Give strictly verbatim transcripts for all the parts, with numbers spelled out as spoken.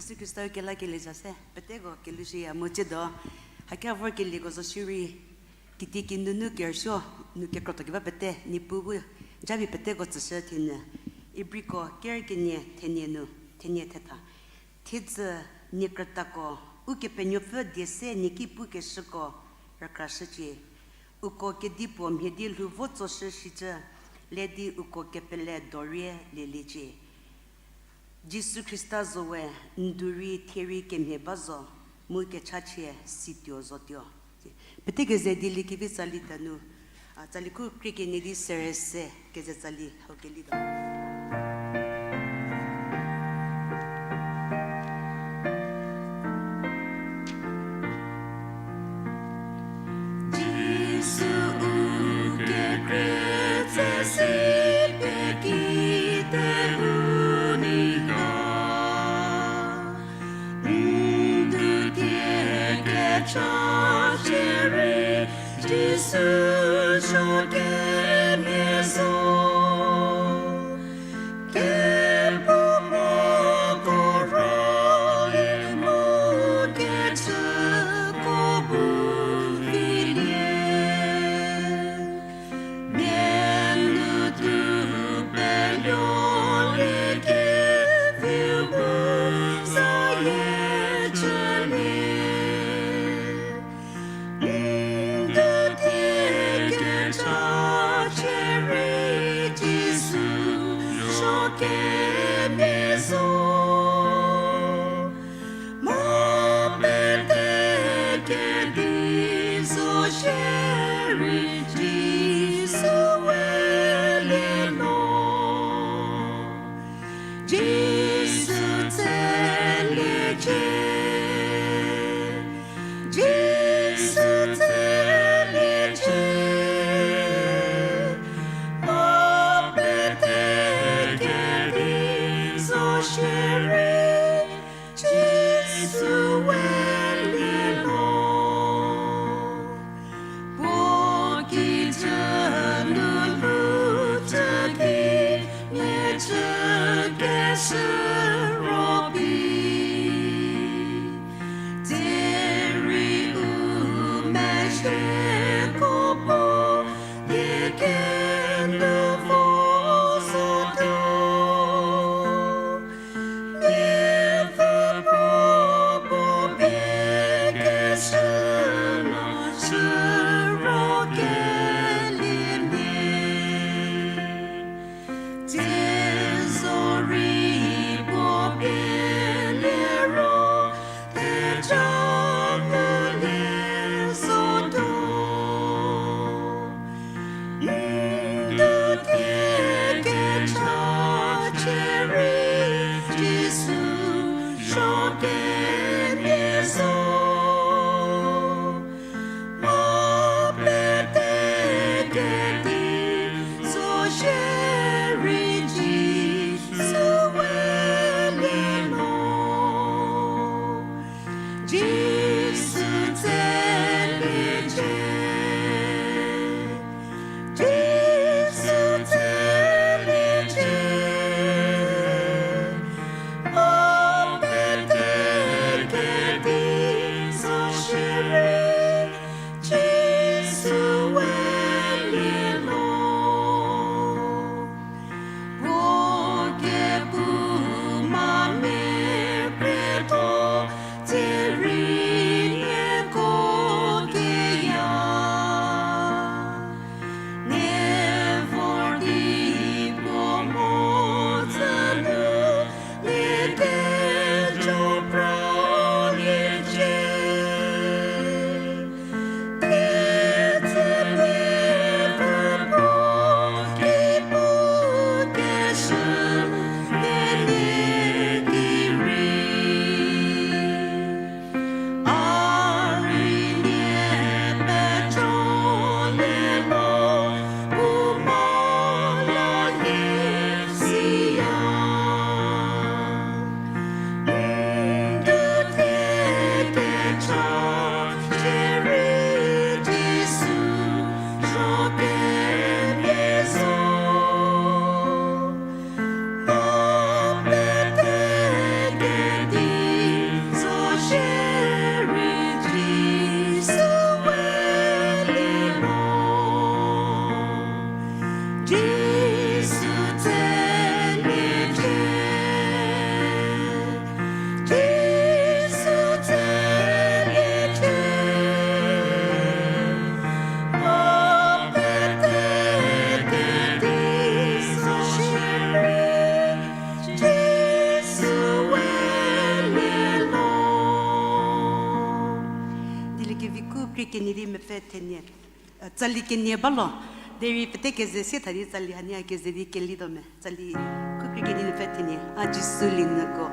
Jisu Khrista u kelakelie za se peteko kelushüya mu tsiedo, hakia vorkelieko zo shierei, kitiekinu nu kerüsuo, nu kekrotho keba pete, Niepuu bu japie peteko tsüshü thenyü. Ibriko ker kenie thenie nu, thenie thetha. Thiedzü nie krütako, Ukepenuopfü die se nie ki pukeshüko rükrashücie. Uko kedipuo mhie di lhou vo tsoshü shicü, le di uko kepele dorie lieliecie. Jisu Khrista zo we, n du rei thie rei kemhie ba zo, mu kechachie situo zotuo. Pete keze di liekevi tsali danu, a, tsali khu krie kenie di sere se keze tsali hau kelituo. Jisu u kekhrie tse si pie kite u ni ga. N du thie kecha shierei Jisu zo kemhie zo. Kephoumako rei mu kechüko bu vilie. Mia nu thu peluolie keviu bu zayie chülie. N du thie kecha Krie kenie di mepfü thenie. Tsali kenie ba lo. Derei pete keze sie tha di tsali hanie a keze di kelituo me. Tsali khu krie kenie mepfü thenie. A Jisu lienyüko.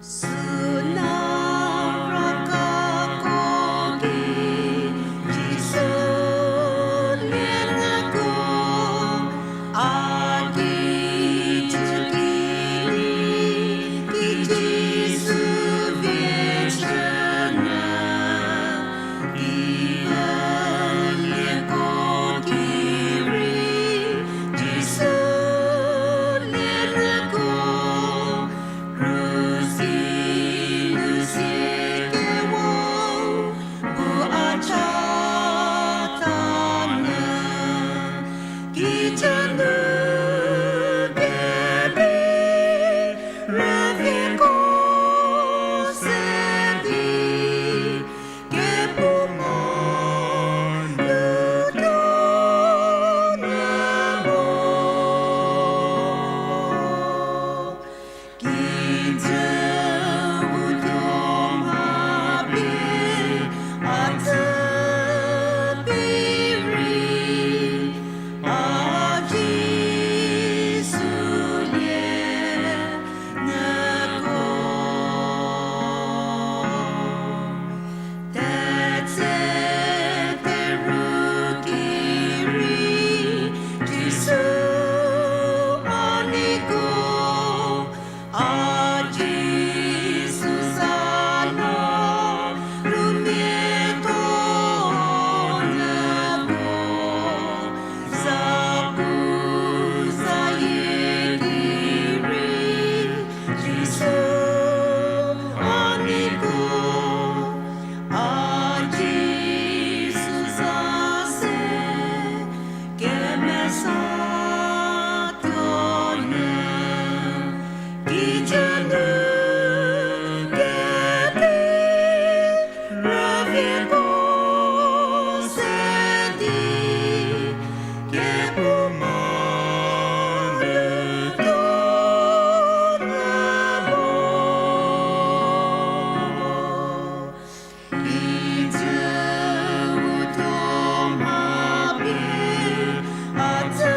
Süna raka koki Jisu lienyüko, a ki chü ki ni ki Jisu vie chünyü. Kikelieko ki rei Jisu lienyüko, krus ki nu sie kewo bu a chatanyü. Kijü nu kevi rüvieko se di, kepu mo nu tuo nyü mo. Kijü u tuo mha pie a tsü pie rei, a Jisu lie nyüko. Tetse teru ki rei Jisu a niko, a Jisu za no rumia tuo nyüko. Za pu zayie ki rei Jisu a niko, a Jisu za se kemesa tuo nyü. Kijü nu kevi rüvieko se di, kepu mo nu tuo nyü mo. Kijü u tuo mha pie a tsü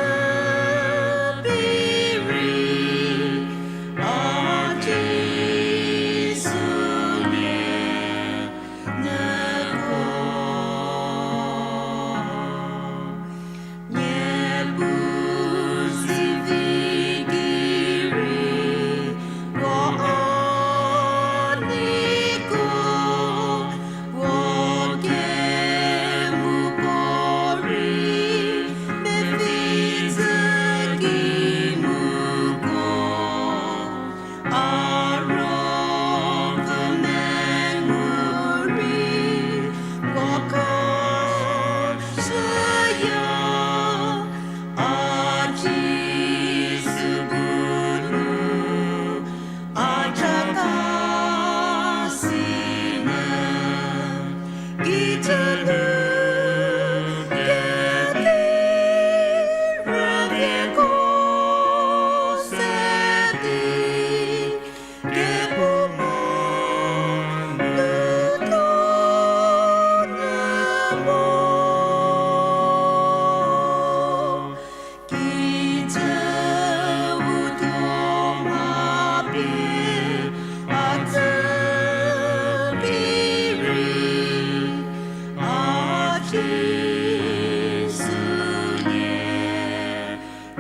pie rei, a Jisu lie nyüko. Niepuu zivi ki rei puo a niko, puo kemu puo rei mepfü tsü ki muko. A ro kemenu rei puo khashüya, a Jisu bu nu a chata si nyü. Kijü nu kedi rüvieko se di, kepu mo nu tuo nyü mo. Kijü u tuo mha pie a tsü pie rei, a Jisu lie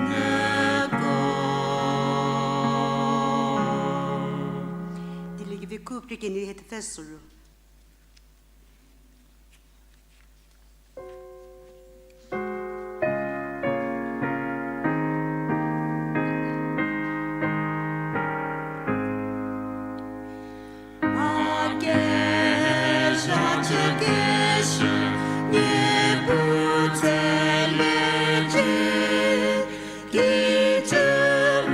nyüko. Dieliekevi khu krie kenie hie thepfü soru. A kezha chükeshü Niepuu tseliecie, kijü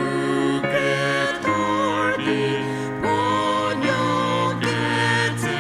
u krethor di puo nuo ketse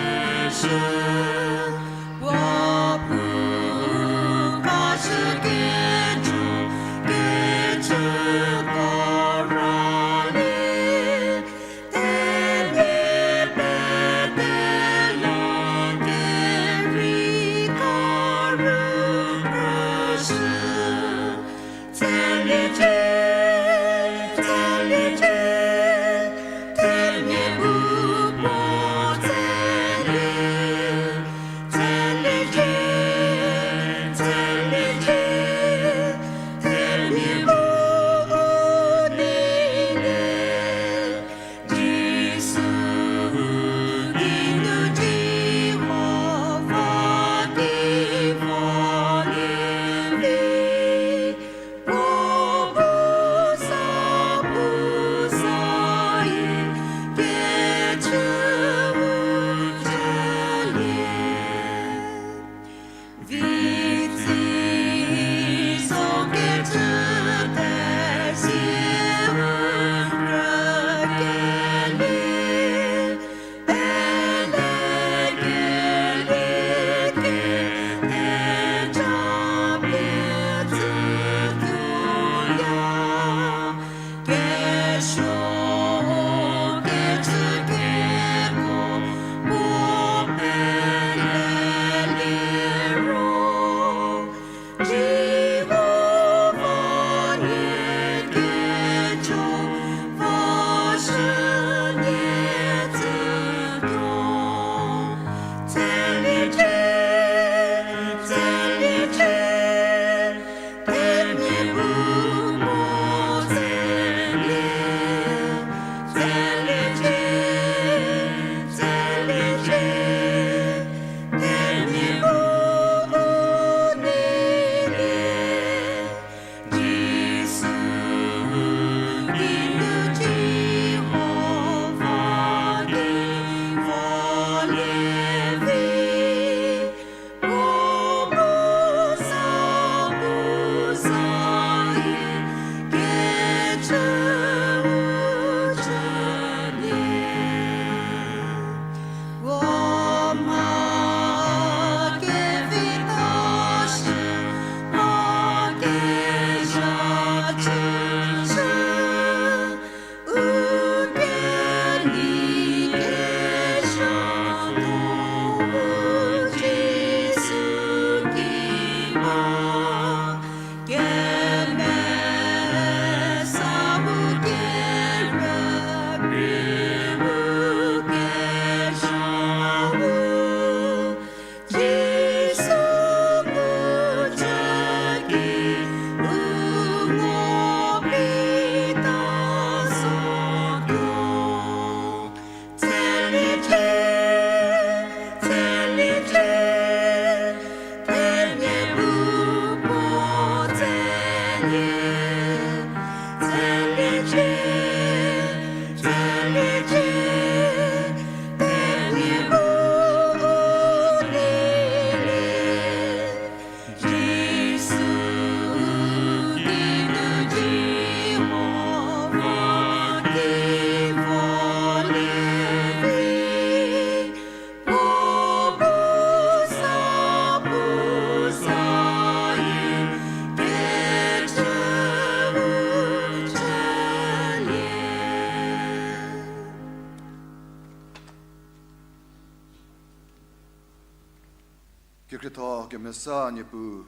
Kekrietho kemesa Niepuu,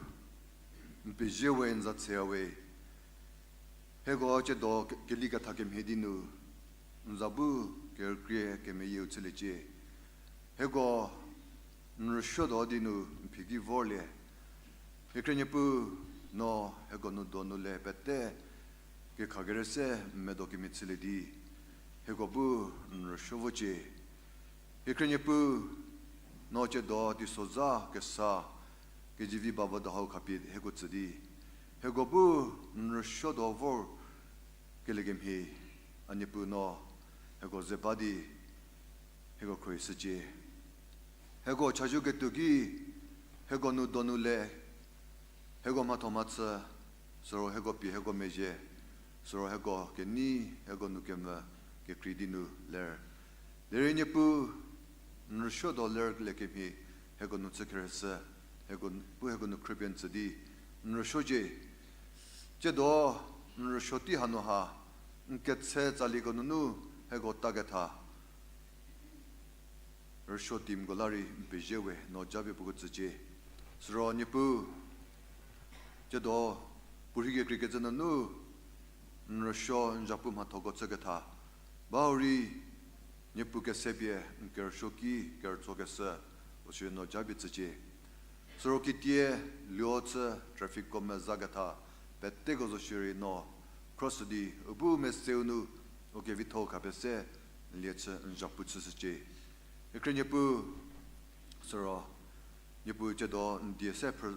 n pezie we, n za tseya we. Hieko tsiedo ke-, keli ketha kemhie di nu, n za bu kerükrie kemeyieu chüliecie. Hieko n rüsuotuo di nu n phi ki vorlie. Hiekrie Niepuu, no hieko nu donu le pete kekha kere se n medo kemhie chülie di, hieko bu n rüsuo vocie. Hiekrie Niepuu, no tsiedo teisozha kesa kezivi bavü da hau khapie hieko tsü di, hieko bu n rüsuotuo vor kelie kemhie, a Niepuu no hieko ze ba di, hieko khruohi shücie. Hieko chazou ketuo ki, hieko nu donu le, hieko mhatho mhachü, süro hieko pie hieko mezhie, süro hieko kenei, hieko nu kemvü kekrei di nu ler. Derei Niepuu, n rüsuotuo ler le kemhie, hieko nu chü kerüshü, hieko n-, pu hieko nu khrüpie n tsü di, n rüsuocie. Tsiedo n rüsuo tei hanu ha, n ketse tsaliko nunu hieko taketha rüsuo teamko la rei n pezie we, no japie puoko tsücie. Süro Niepuu, tsiedo puorhi kekreikecü nunu n rüsuo n zapu mhathoko chüketha, ba hurei Niepuu kesepie n kerüsuo ki kerütso keshü, u sü no japie tsücie. Süro kitie luo chü trafficko mezaketha peteko zo shierei no cross di u bu meseu nu u kevitho khapie se n lie chü n zapu chüshücie. Hiekrie Niepuu, süro Niepuu tsiedo n die se phrü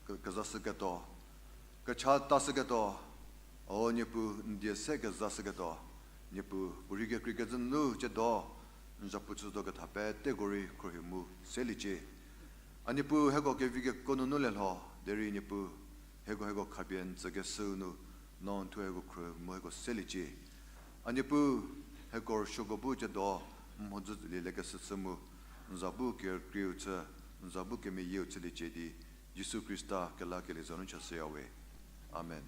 ke-, kezashüketuo, kecha tashüketuo, o Niepuu n die se kezashüketuo, Niepuu puorhi kekreikecü nunu tsiedo n zapu chütuo ketha peteko rei khruohi mu seliecie. A Niepuu hieko kevi keko nunu le lho, derei Niepuu hieko hieko khapie n tsükeshüu nu, no n thuo hieko khruohi mu hieko seliecie. A Niepuu, hieko rüsuoko bu tsiedo n mhodzü lielekeshü chü mu, n za bu kerükrieu chü, n za bu kemeyieu chüliecie di, Jisu Khrista kelakelie za nu chashüya we. Amen.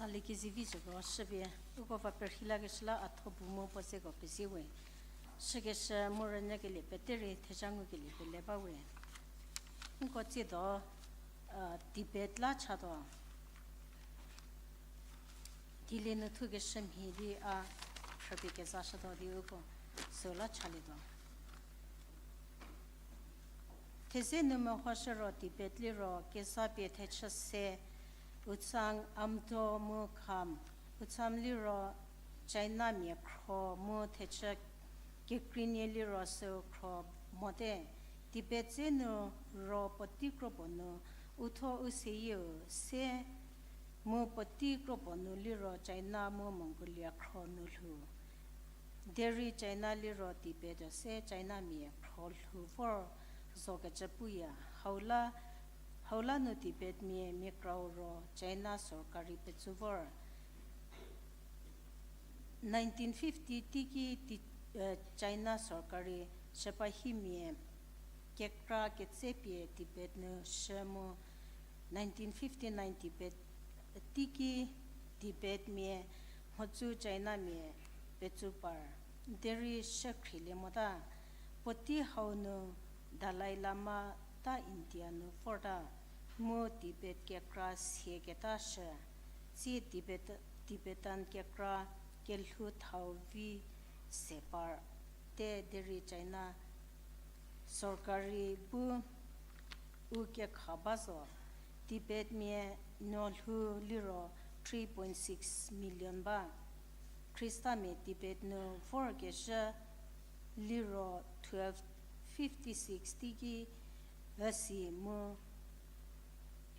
Tsali kezivi zhüko shüpie, uko va perhei lakeshü la a tho bu mu puo zeko pezie we. Shükeshü mu rünyükelie pete rei thezha ngukelie pele ba we. Nko tsiedo, Tibet la chatuo. Dilie nu thukeshü mhie di a phrüpie kezashütuo di uko süla chalietuo. Theze nu mehoshü ro Tibet liro kezapie thechü se, Uchang, Amdo mu Kham, Uchang liro Chinamia khro mu thechü kekreinie liro süu khro mote. Tibet dze nu ro puotei kropuo nu uthuo u seyieu se mu puotei kropuo nu liro China mu Mongolia khro nu lhou. Derei China liro Tibet se Chinamia khro lhou vor zokecü puya. Hau la, hau la nu Tibetmia miakrau ro China sorkari petsu vor. Nineteen fifty teiki ti, China sorkari shüpahimia kekra ketsepie Tibet nu shü mu nineteen fifty-nine Tibet, teiki Tibetmia mhodzü Chinamia petsu par, derei shükhrilie mota. Puotei hau nu Dalai Lama ta India nu vorta, mu Tibet kekra sieketa shü, tsie Tibet, Tibetan kekra kelhou thau vi se par te derei China sorkari bu u kekha ba zo. Tibetmia nuolhou liro three point six million ba. Khristamia Tibet nu vorkezhü liro twelve fifty-six teiki üsi mu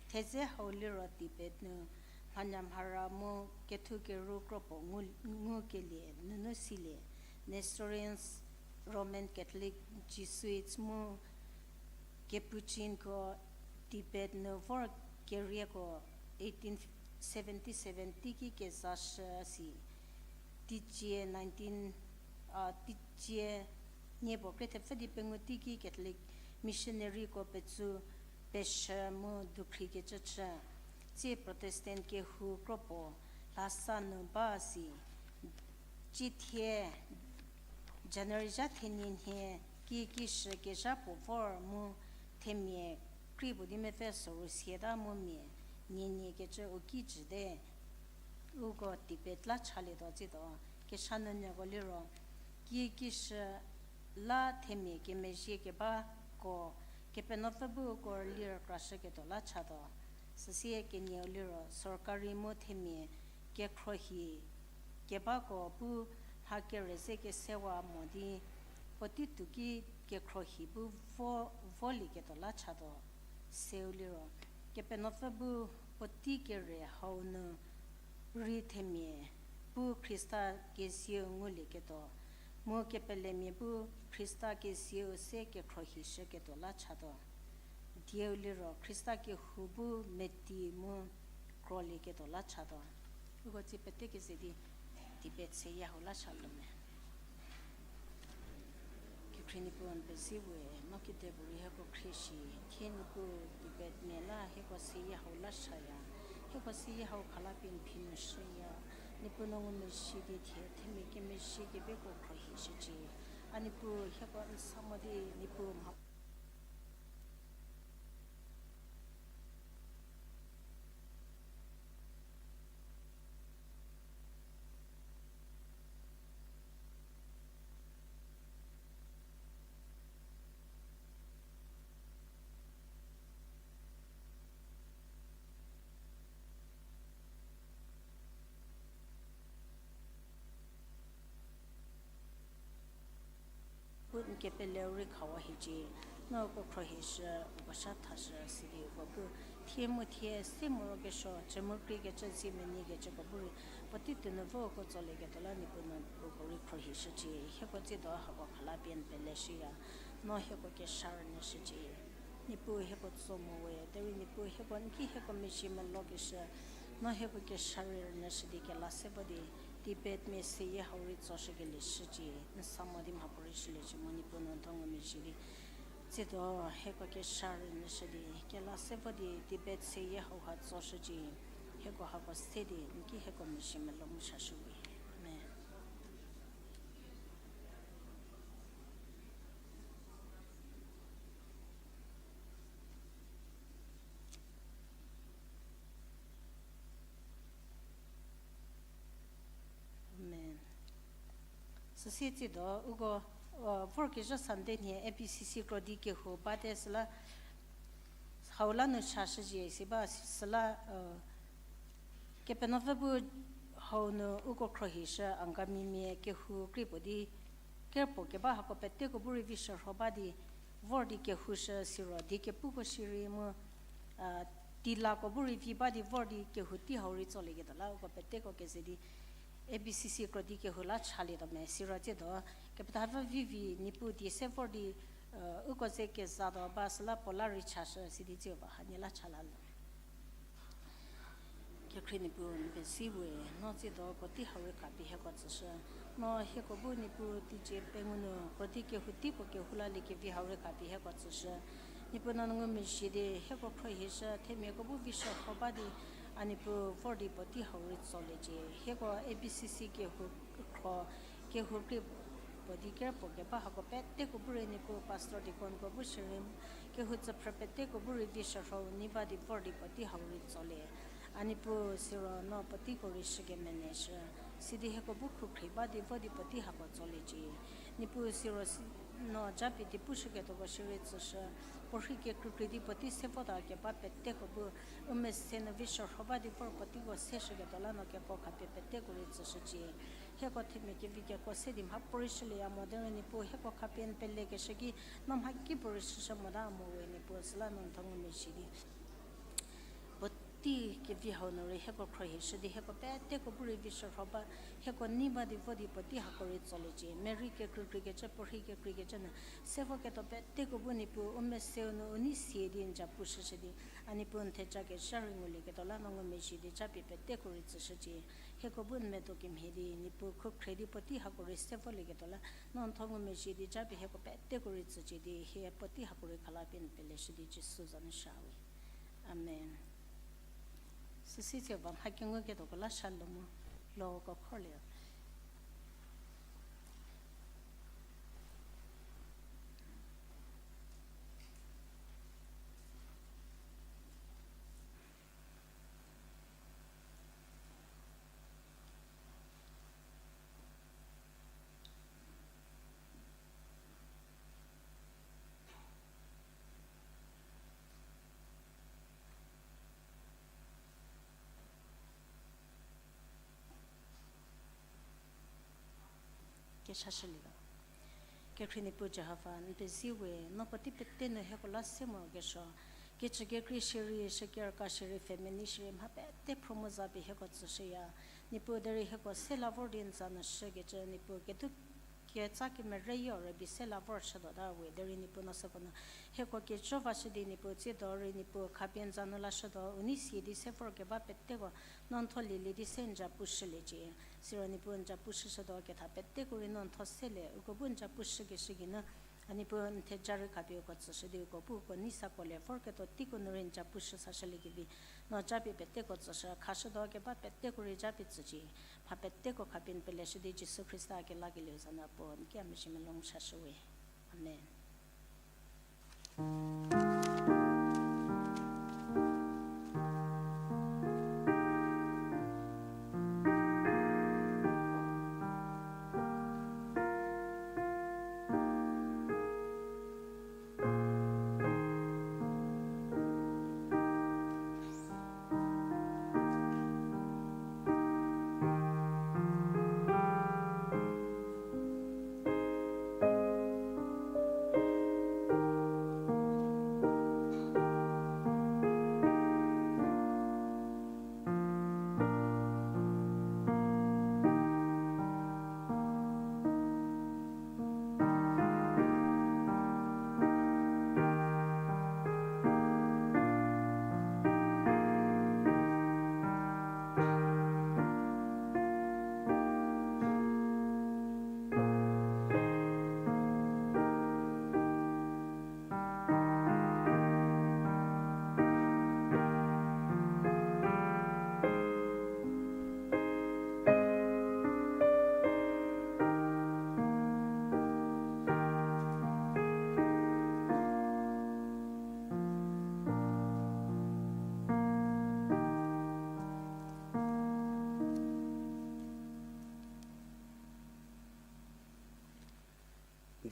thedze hau liro Tibet nu mhanyamhara mu kethukeru kropuo ngu, ngukelie nunu silie. Nestorians, Roman Catholic, Jesuits mu Capuchinko Tibet nu vor kerieko eighteen seventy-seven teiki kezashü si. Teicie nineteen, a, teicie nie puo kre thepfü di pengou teiki Catholic missionaryko petsu peshü mu dukhrikecü chü. Tsie Protestant kehou kropuo Lhasa nu ba si. Ciethie January zha thenie nhie kikieshü kezha puo vor mu themia kri puo di mepfü soru sieta mu mia nienie kecü u ki jüte. Uko Tibet la chalietuo tsietuo, kesha nunyüko liro, kikieshü la themia kemezhie kebako, Kepenuopfü bu uko lir krashüketuo la chatuo. Süsie kenieu liro sorkari mu themia kekhrohi kebako bu mha kere ze kesewa mo di, puotei tuoki kekhrohi bu vo, volieketuo la chatuo. Seu liro, Kepenuopfü bu puotei kere hau nu rei themia bu Khrista kezieu ngulieketuo, mu kepelemia bu Khrista kezieu se kekhrohishüketuo la chatuo. Dieu liro Khrista kehou bu meti mu krolieketuo la chatuo. Uko tsie pete keze di Tibet seya hau la chatuo me. Khrie Niepuu n pezie we, no kedipuorei hieko khrie shi, thie Niepuu Tibetmia la hieko seyie hau la shaya, hieko seyie hau khala pie n phi nu shüya, Niepuu no ngumezhie di thie themia kemezhie kebako khruohishücie. A Niepuu hieko n sa mo di Niepuu mha Pu n kepeleu rei khawa hiecie, no uko khruohishü, uko sha thashü, sidi uko pu thie mu thie se morokesuo, cü mu krie kecü zie menei kecüko bu rei, puotei tuonu vo uko tsolieketuo la Niepuu no uko rei khruohishücie, hieko tsiedo hako khala pie n peleshüya, no hieko kesha rünyüshücie. Niepuu hieko tso mo we, derei Niepuu hieko n ki hieko mezhie melokeshü, no hieko kesha rei rünyüshü di kela se vo di, Tibetmia seyie hau rei tsoshükelie shücie, n sa mo di mhapuorei shüliecie mu Niepuu no n tho ngumezhie di. Tsiedo hieko kesha rünyüshü di, kela se vo di Tibet seyie hauha tsoshücie, hieko hako se di n ki hieko mezhie melo mu shashü we. Amen. Amen. Süsie tsiedo uko, uh, vorkezhü Sunday nhie A B C C krodi kehou bate süla, hau la nu shashüzhie si ba süla, uh, Kepenuopfü bu hau nu uko khruohishü Angamimia kehou krie puo di, kerpuo keba hako peteko bu rei vi shürho ba di, vor di kehoushü siro di kepuko shierei mu, uh, tilako bu rei vi ba di vor di kehou tei hau rei tsolieketuo la uko peteko keze di, A B C C krodi kehou la chalietuo me siro tsiedo, kepethapfü vivi Niepuu die se vor di, uh, uko ze kezatuo ba süla puo la rei chashü sidi tsiu ba hanie la cha lalo. Kekhrie Niepuu n pezie we, no tsiedo krodi hau rei khapie hieko tsüshü. No hieko bu Niepuu teicie pengou nu krodi kehou tei puo kehou laliekevi hau rei khapie hieko tsüshü. Niepuu no ngumezhie di hieko khruohishü themiako bu vi shürho ba di, a Niepuu vor di puotei hau rei tsoliecie. Hieko A B C C kehou khro, kehou krie puo di kerpuo keba hako peteko bu rei Niepuu pastor deaconko bu shierei, kehou tsüphrü peteko bu rei vi shürho nei ba di vor di puotei hau rei tsolie. A Niepuu siro no puoteiko rei shü kemeneshü. Sidi hieko bu khrükhrie ba di vo di puotei hako tsoliecie. Niepuu siro si-, no japie di pushüketuoko shierei tsüshü. Puorhei kekreikrei di puotei se vota keba peteko bu, u mese nu vi shürho ba di vor puoteiko seshüketuo la no keko khapie peteko rei tsüshücie. Hieko themia kevi keko se di mhapuorei shülieya mo derei Niepuu hieko khapie n pelekeshü ki, no mhakipuorei shüshü mota mo we Niepuu süla no n tho ngumezhie di. Puotei kevi hau nu rei hieko khruohishü di hieko peteko bu rei vi shürho ba, hieko nei ba di vo di puotei hako rei tsoliecie. Merei kekreikreikecü, puorhei kekreikecü nu se voketuo peteko bu Niepuu u meseu nu u nei sie di n japu shüshü di, a Niepuu n theja kezha rei ngulieketuo la no ngumezhie di japie peteko rei tsüshücie. Hieko bu n medo kemhie di Niepuu khrükhrie di puotei hako rei se volieketuo la no n tho ngumezhie di japie hieko peteko rei tsücie di hie puotei hako rei khala pie n peleshü di Jisu za nu sha we. Amen. Süsie tsie ba mha kenguketuoko la sha lo mu, loko khorlie. Kechashülietuo. Kekhrie Niepuu Jihova, n pezie we, no puotei pete nu hieko la se morokesuo. Kecü kekrei shierei, shükerka shierei, family shierei, mha pete phro mu za pie hieko tsüshüya. Niepuu derei hieko se la vor di n za nu shükecü, Niepuu kedu ketsa kemereyo rübei se la vor shütuota we, derei Niepuu no süko nu hieko kejo vashü di Niepuu tsiedo rei Niepuu khapie n za nu lashütuo, u nei sie di se vor keba peteko no n tho lielie di se n japu shüliecie. Siro Niepuu n japu shüshütuo ketha peteko rei no n tho selie, uko bu n japu shükeshü geinu, Niepuu n theja rei khapie uko tsüshü di uko bu uko nei sa ko le vorketuo teiko nu rei n ja pushü sashüliekevi, no japie peteko tsüshü, khashütuo keba peteko rei japie tsücie, mha peteko khapie n peleshü di Jisu Khrista kelakelieu za nu puo n ki a mezhie melou shashüwe. Amen.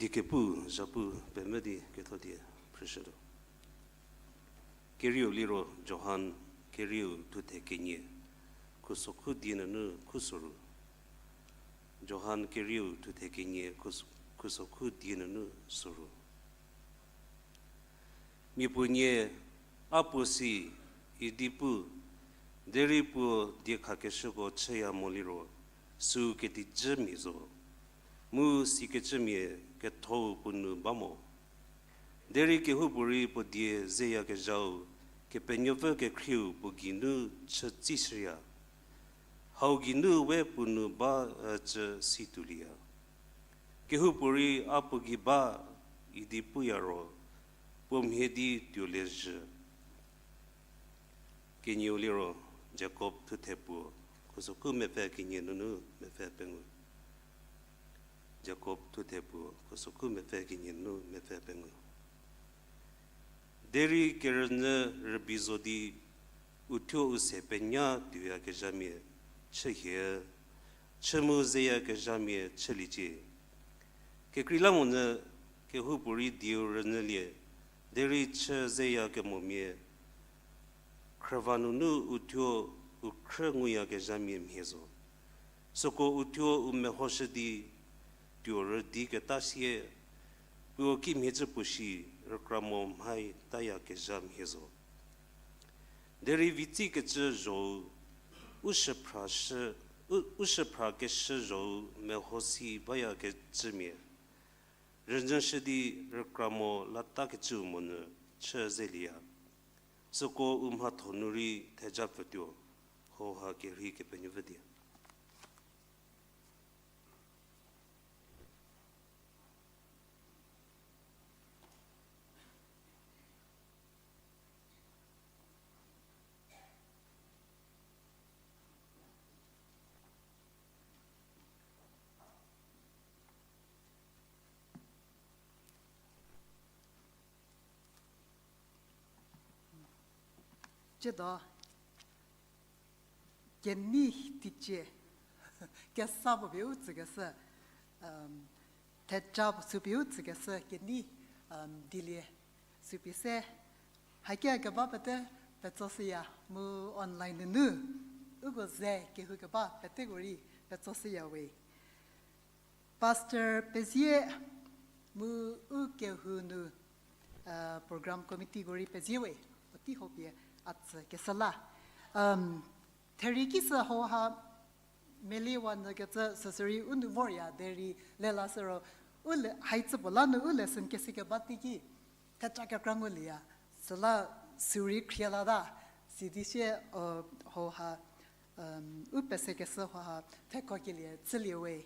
Diekepu zhapu pemvü di ketho die phrüshütuo. Kerieu liro Johan kerieu thuthe kenie, khusokhu die nunu khusoru. Johan kerieu thuthe kenie, khus-, khusokhu die nunu soru. Mia puo nie, a puo si, idi pu, derei puo diekhakeshüko chüya moliro, süu ketijümia zo, mu sikecümia kethou puo nu ba mo. Derei kehoupuorei puo die zeyakezhau, Kepenuopfü kekhrieu puo geinu chü tsishüya. Hau geinu we puo nu ba, e, chü si tuolieya. Kehoupuorei a puo gei ba, idi puya ro, puo mhie di tuo lezhü. Kenieu liro Jakob thuthe puo, khusokhu mepfü kenie nunu mepfü pengou. Jakob thuthe puo, khusokhu mepfü kenie nunu mepfü pengou. Derei kerünyü rübei zo di, uthuo u se penya tuoyakezhamia chühie, chü mu zeyakezhamia chüliecie. Kekreilamonyü kehoupuorei dieu rünyülie, derei chü zeyakemomia khrüva nunu uthuo u khrü nguyakezhamia mhie zo. Süko uthuo u mehoshü di tuo rüdiketa sie, puo kimhie cü puo shi rükra mo mhai tayakezha mhie zo. Derei vitsikecü zhou, u shüphra shü, u, u shüphrakeshü zhou mehosi bayakecümia rünyüshü di rükra mo latakecüu monyü chü zelieya. Süko u mhatho nu rei theja pfütuo, hauha kerhei Kepenuopfü die. Tsiedo kenei teicie kesa puo pie u tsükeshü, theja süpie u tsükeshü kenei, dilie süpie se, hakia keba pete petsoshüya mu online nunu uko ze kehou keba peteko rei petsoshüya we. Pastor pezie mu u kehou nu, program committeeko rei pezie we, puotei hau pie a tsükeshü la. Therei kisü hauha meliewanyükecü süsürei u nu vorya derei lelashü ro, u le, haicü puo la nu u lesson kese keba teiki theja kekra ngulieya, süla sürei khrie lata, sidi sie, hauha, u pesekeshü hauha thekokelie chülie we.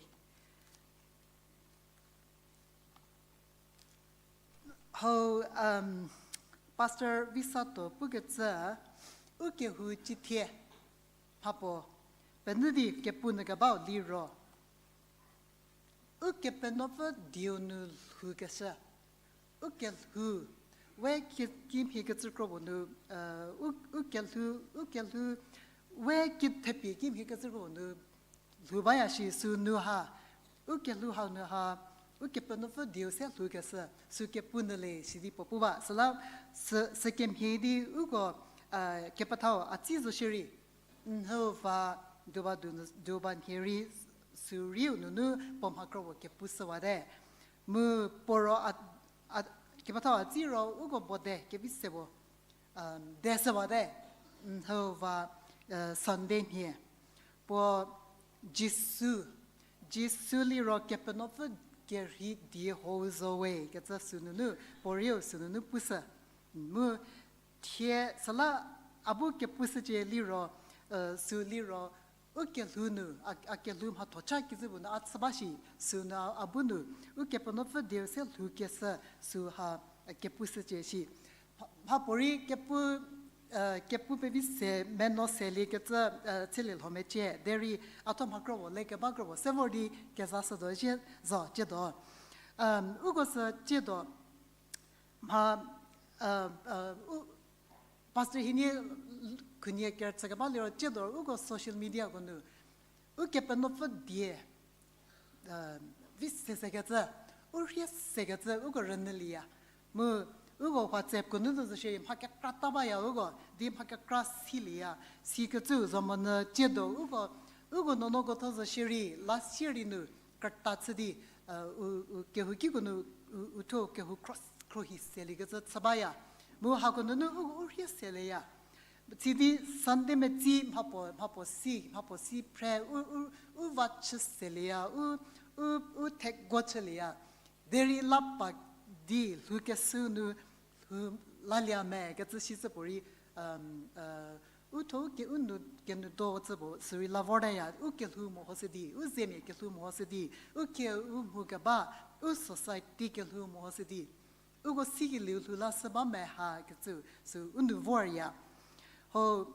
Hau, um, Pastor Visato pukecü, u kehou cithie, mhapuo, penyü di kepu nyü kebau liro, Ukepenuopfü dieu nu lhoukeshü, u kelhou, we ki-, kimhie kecü kro puo nu, u, u kelhou, u kelhou, we kithepie kimhie kecü kro puo nu, lhou baya shi sünu ha, u kelhou hau nu ha, Ukepenuopfü dieu se lhoukeshü, sü kepu nyü le sidi puo pu ba. Süla, sü, sükemhie di uko, kepethau a tsi zo shierei, nhüu va duba du, duba nhie rei, sü riu nunu puo mha kro puo kepushüwate. Mu puo ro a, a, kepethau a tsi ro uko puo de kevi se puo, de shüwate. Nhüu va, Sunday nhie. Puo Jisu, Jisu liro Kepenuopfü kerhei die hou zo we kecü sü nunu, puo riu sü nunu pushü. Mu thie süla a bu kepushücie liro, sü liro, u kelhou nu, a, a kelhou mhatho cha kecü puo nu a chü ba shi, sünu a, a bu nu, Ukepenuopfü dieu se lhoukeshü, sü ha, kepushücie shi. Mha, mhapuorei kepu, kepu pevi se, meno selie kecü, chülie lho mecie, derei a thuo mha kro puo, le keba kro puo, se vor di kezashütuo zie, zo, ciedo. Uko sü ciedo, mha, u, Pastor hienie khunhie kerüchü keba liro ciedo uko social mediako nu, Ukepenuopfü die, vi se sekecü, u rhie sekecü uko rünyülieya. Mu uko WhatsAppko nu zo shierei mha kekra ta baya uko, di mha kekra silieya. Sikecüu zo monyü ciedo uko, uko nuonuoko thuo zo shierei, la shierei nu, krüta chü di, u, u kehou kiko nu, u, u thuo kehou cross khrohi seliekecü chü baya. Mu hako nunu u, u rhie selieya. Sidi Sunday metsi mhapuo, mhapuo si, mhapuo si phre, u, u, u va chü selieya, u, u, u thego chülieya. Derei la pa di lhoukeshü nu lhou lalie me kecü sisü puorei, u thuo u ke u nu kenuo do cü puo sürei la vortaya, u kelhou mehoshü di, u zemia kelhou mehoshü di, u ke u mhu keba, u society kelhou mehoshü di. Uko sikelieu lhou lashü ba me ha kecü, sü u nu vorya. Ho,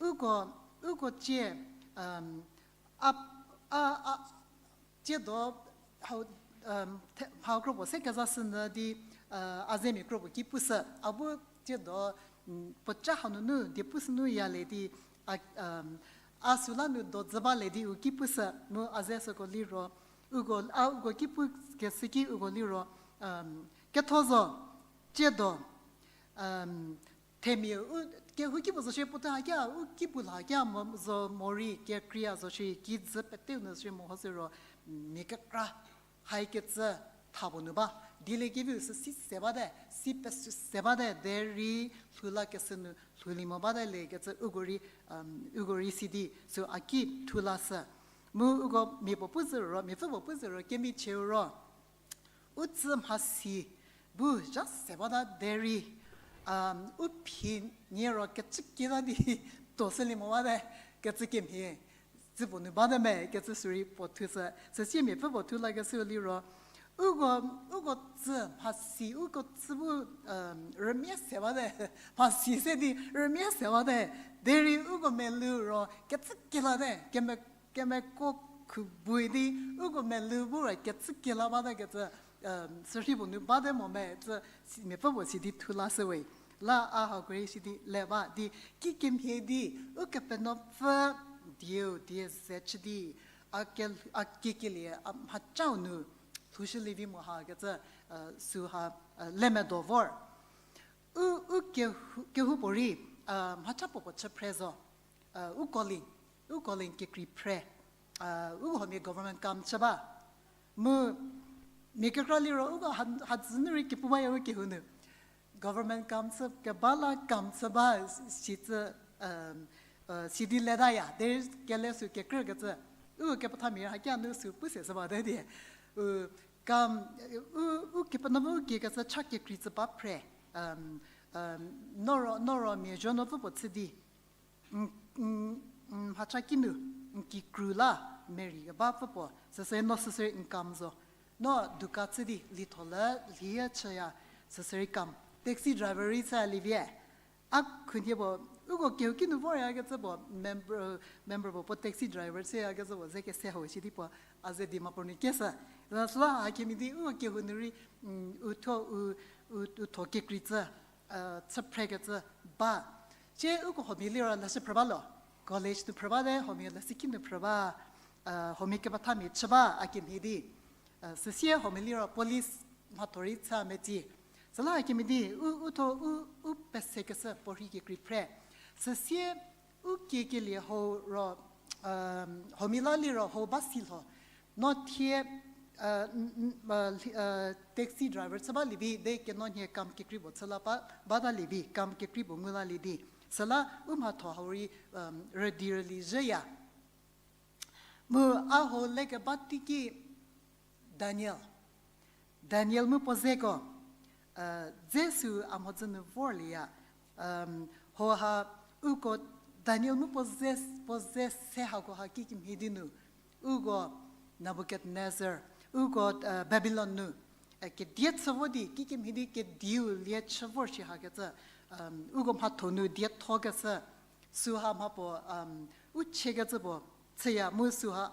uko, uko cie, a, a, a, ciedo, hau, hau kro puo se kezashünyü di, a zemia kro puo ki pushü, a bu ciedo, puoca hanunu die pushü nu yalie di, a, a süla nu do dzü balie di u ki pushü, mu a ze süko liro, uko, a uko ki pukeshü ki uko liro, ketho zo, ciedo, themia u, kehouki puo zo shie puo te hakia, u ki pu la hakia mo, zo morei, kekreiya zo shie, kijü peteu nu shie mehoshü ro, mia kekra, haikecü tha puo nu ba, dieliekeviu sü si se bate, si pesü se bate, derei lhou lakeshü nu lhoulie mo bate le kecü uko rei, uko rei sidi, sü a ki thu lashü. Mu uko mia puo pu zhü ro, miapfü puo pu zhü ro, kemichieu ro. U tsü mhasi, bu zha se bata derei, u phi nie ro kecü kieta di, tuo shülie mo bate, kecü kemhie, tsü puo nu bate me, kecü sürei puo thushü, süsie miapfü puo thu lakeshü liro, uko, uko tsü mhasi, uko tsü bu, rümia se bate, mhasi se di rümia se bate, derei uko melou ro kecü kielate, keme, kemeko khubui di, uko melou bu ro kecü kiela bate kecü, sürhei puo nu bate mo me, tsü si, miapfü puo sidi thu lashüwe. La a hako rei sidi le ba di, kikemhie di, Ukepenuopfü dieu die ze chü di, a ke, a kekelie, a mhacau nu lhoushülievi mo ha kecü, süha, le medo vor. U, u kehou, kehoupuorei, mhacha puo puo chü phre zo, u calling, u calling kekrei phre, uko huomia government kam chü ba. Mu, mia kekra liro, uko ha, hadzü nu rei kepu baya u kehou nu. Government kam chü keba la kam chü ba, sitsü, sidi letaya, derei kele sü kekrükecü. U kepethamia hakia nu sü pu se shü bate di. U, kam, u, Ukepenuopfü u kiekecü cha kekrei tsü ba phre, no ro, no ro mia zuonuopfü puo chü di. Mhacha kinu, n kikru la, merei keba pfü puo, süsü no süsü n kam zo. No duka chü di, litho le, lhie chüya, Süsü rei kam, taxi driver rei chü lievi. A khunhie puo, uko kehouki nu vorya kecü puo, member, member puo, puo taxi driver chüya kecü puo, ze kese hau shi di puo, a ze di ma puo nu kesü. Süla hakemhie di, uko kehou nu rei, u tho, u, u, u tho kekrei cü, chü phrekecü ba. Cie uko huomia liro leshü phrü ba lo. College nu phrü bate, huomia leshüki nu phrü ba, huomia kepethamia chü ba, a kemhie di. Süsie huomia liro police mhatho rei chü meti. Süla a kemhie di, u, u tho, u, u pesekeshü puorhi kekrei phre. Süsie u kiekelie hau ro, huomia la liro hau ba si lho. No thie, taxi driver chü ba lievi, de keno nhie kam kekrei puo chü la ba, bata lievi, kam kekrei puo ngu lalie di. Süla u mhatho hau rei, rüdi rüli zhüya. Mu a hau lekeba teiki Daniel. Daniel mu puo zeko, dze sü a mhodzü nu vorlieya. Hauha uko Daniel mu puo ze, puo ze se hako ha kikemhie di nu, uko Nebuchadnezzar, uko Babilon nu kedie chü vo di kikemhie di kediu lie chü vor shi hakecü, uko mhatho nu diethokeshü, süha mha puo, u chiekecü puo chüya mu süha,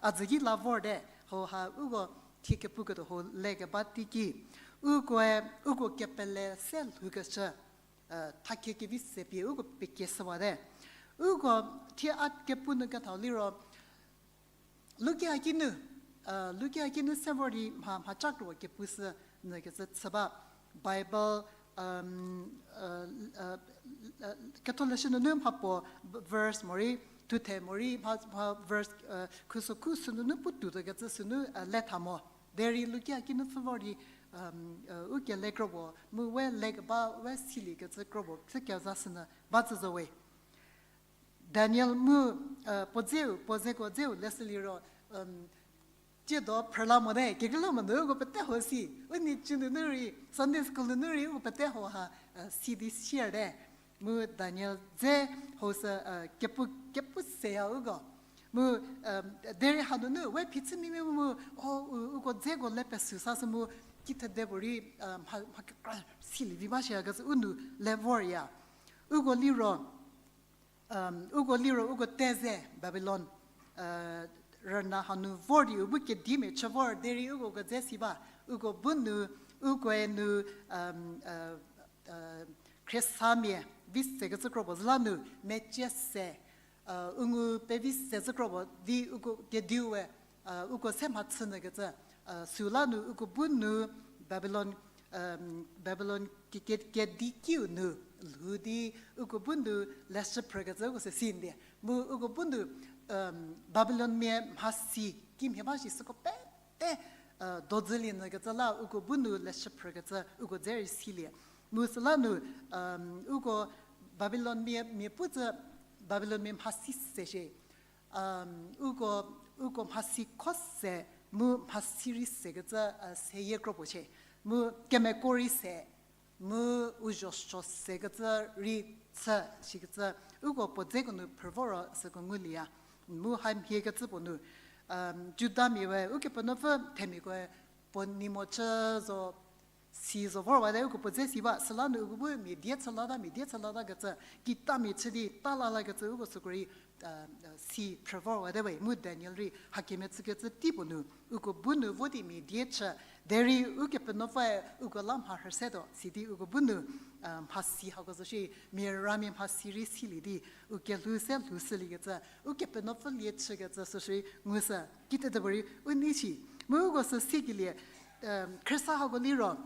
a dzü ki la vorte, hauha uko thie kepuketuo hau lekeba teiki. Ukoe, uko kepele se lhoukeshü, thakhie kevi se pie uko pekieshüwate. Uko thie a kepu nu kethau liro, Lukia kinu, Lukia kinu se vor di mha, mha chakro kepushü nyü kecü chü ba. Bible, ketholeshü nunu mha puo verse morei, thuthe morei, mha, mha verse, khusokhu sünunu putuo kecü sünu letha mo. Derei Lukia kinu pfhü vor di, u kele kro puo, mu we lekeba, we silie kecü kro puo, pfhü kezashünyü ba tsü zo we. Daniel mu, puo dzeu, puo zeko dzeu leshü liro, tsiedo phrüla mote, kekreilamonyü uko pete hau si, u nei cü nunu rei, Sunday school nunu rei uko pete hau ha, si di sierte. Mu Daniel dze hau sü, kepu, kepu seya uko. Mu, derei hanunu we phichümia mu, o, u, uko dzeko le pesü sashü mu, kithede puorei, mha, mha kekra silie vi ba shikecü u nu le vorya. Uko liro, uko liro uko te ze Babilon rüna hanu vor di u bu kedimia chü vor derei uko kedze si ba, uko bu nu, ukoe nu, khriesamiae vi sekecü kro puo zhü la nu mecie se, u ngu pevi sekecü kro puo di uko kediu we, uko se mhachünyü kecü, süla nu uko bu nu Babilon, Babilon ke, ke, kedikiu nu lhou di uko bu nu leshü phrükecü uko sü si ndie. Mu uko bu nu, Babilonmia mhasi kimhie ba shi süko pete, dodzülie nyü kecü la uko bu nu leshü phrükecü uko dze rei silie. Mu süla nu, uko Babilonmia mia pu tsü Babilonmia mhasi se shie. Uko, uko mhasi kho se, mu mhasi rei sekecü, seyie kro puo shie. Mu kemeko rei se, mu u zho suo sekecü rei chü shikecü, uko puo dzeko nu phrü voro süko ngulieya. Mu hamhiekecü puo nu, Judamia we Ukepenuopfü themiakoe puo nei mo chü zo, si zo vorwate, uko puo dze si ba, süla nu uko bu mia die chü lata, mia die chü lata kecü, kitamia chü di ta la lakecü uko süko rei, si phrü vorwate we, mu Daniel rei hakemhie chükecü tei puo nu, uko bu nu vo di mia die chü, derei Ukepenuopfüe uko la mha rhüsetuo, sidi uko bu nu, mhasi hako zo shie, mia ramia mhasi rei silie di, u kelhou se lhoushüliekecü, Ukepenuopfü lie chükecü süsü rei ngu sü, kitete puorei u nei shi, mu uko sü sikelie, khrista hako liro,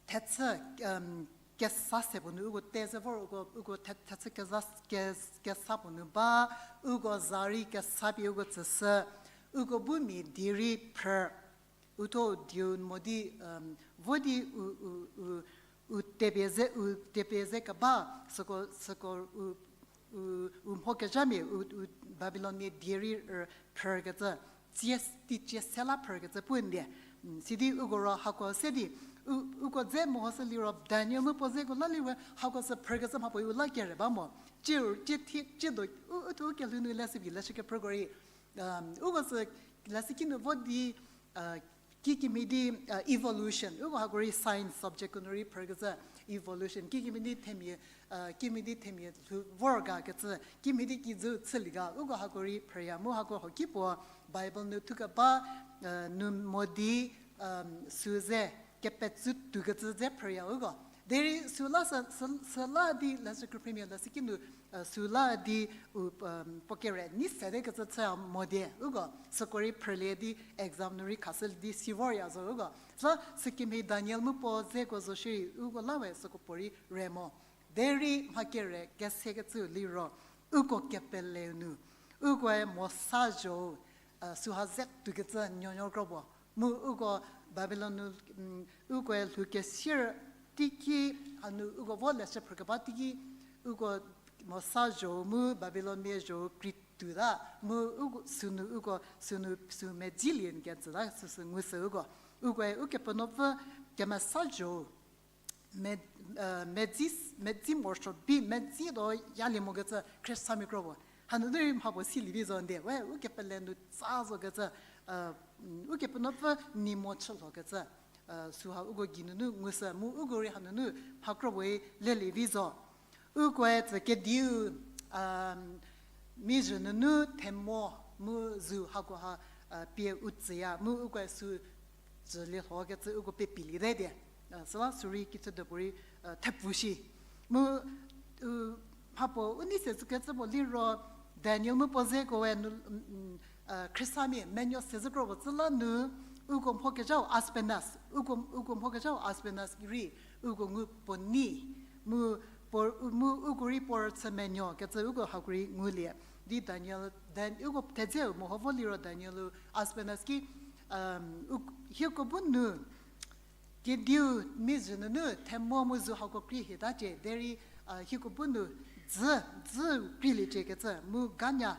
thechü, kesa se puo nu uko te ze vor uko, uko the, thechü keza, ke, kesa puo nu ba, uko za rei kesa pie uko tsüshü, uko bu mia die rei phrü, u tho dieu mo di, vo di u, u, u, u tepie ze, u tepie ze keba, süko, süko u, u, u mhokezhamia, u, u Babilonmia die rei, phrükecü, tsie, teicie se la phrükecü pu ndie. Sidi uko ro hako se di, u, uko dze mehoshü liro Daniel mu puo zeko la liro hako sü phrükecü mhapuorei u la kere ba mo. Cie, cie thie, cie do, u, u tho u kelhou nu leshü pie leshü kephrüko rei, uko sü leshüki nu vo di, kikemhie di, evolution, uko hako rei science subject ko nu rei phrükecü evolution, kikemhie di themia, kikemhie di themia lhou vor ga kecü, kimhie di kijü chülie ga, uko hako rei phrüya mu hako hoki puo Bible nu thukeba, nu mo di, sü ze kepetsü tuokecü ze phrüya uko. Derei süla sü, sü, süla di leshü kephrümia leshüki nu, süla di u, puo kere nei sede kecü chüya mo die uko. Süko rei phrülie di exam nu rei khashülie di si vorya zo uko. Sü, sükemhie Daniel mu puo zeko zo shierei uko la we süko puorei re mo. Derei mha kere kesekecü liro, uko kepeleu nu, ukoe Mosa zho-u, süha ze tuokecü nuonuo kro puo. Mu uko Babilon nu, ukoe lhoukesier teiki, hanu uko vo leshü phrükeba teiki, uko Mosa zho-u mu Babilonmia zho-u krei tuota, mu uko sünu, uko sünu sü medzilie n ketsüta süsü ngushü uko. Ukoe Ukepenuopfü kemesa zho-u, me, medzi, medzi morosuo bi medzi tuo yalie mokecü khriesamia kro puo. Hanunu rei mha puo silie vi zo ndie, we, ukepele nu tsa zokecü, Ukepenuopfü nei mo chülhokecü, süha uko geinunu ngushü mu uko rei hanunu mha kro puorei lelie vi zo. Ukoe tsü kediu, mizhü nunu themo mu zu hakoha, pie u tsüya mu ukoe sü tsülie lhokecü uko pepiliete die. Süla sürei kicü de puorei, thepfu shi. Mu, mha puo u nei se tsükecü puo liro, Daniel mu puo zekoe nu, khriesamia menuo se zhü kro puo tsüla nu, uko mhokezhau Aspenas, uko, uko mhokezhau Aspenas rei, uko ngu puo nei, mu, puo, mu uko rei puo rüchü menuo kecü uko hako rei ngulie. Di Daniel, Dan, uko thedzeu meho vo liro Daniel-u Aspenas ki, hieko bu nu, kediu mizhü nunu themo mu zu hako krei hietacie, derei, hieko bu nu dzü, dzü kreiliecie kecü, mu ganya,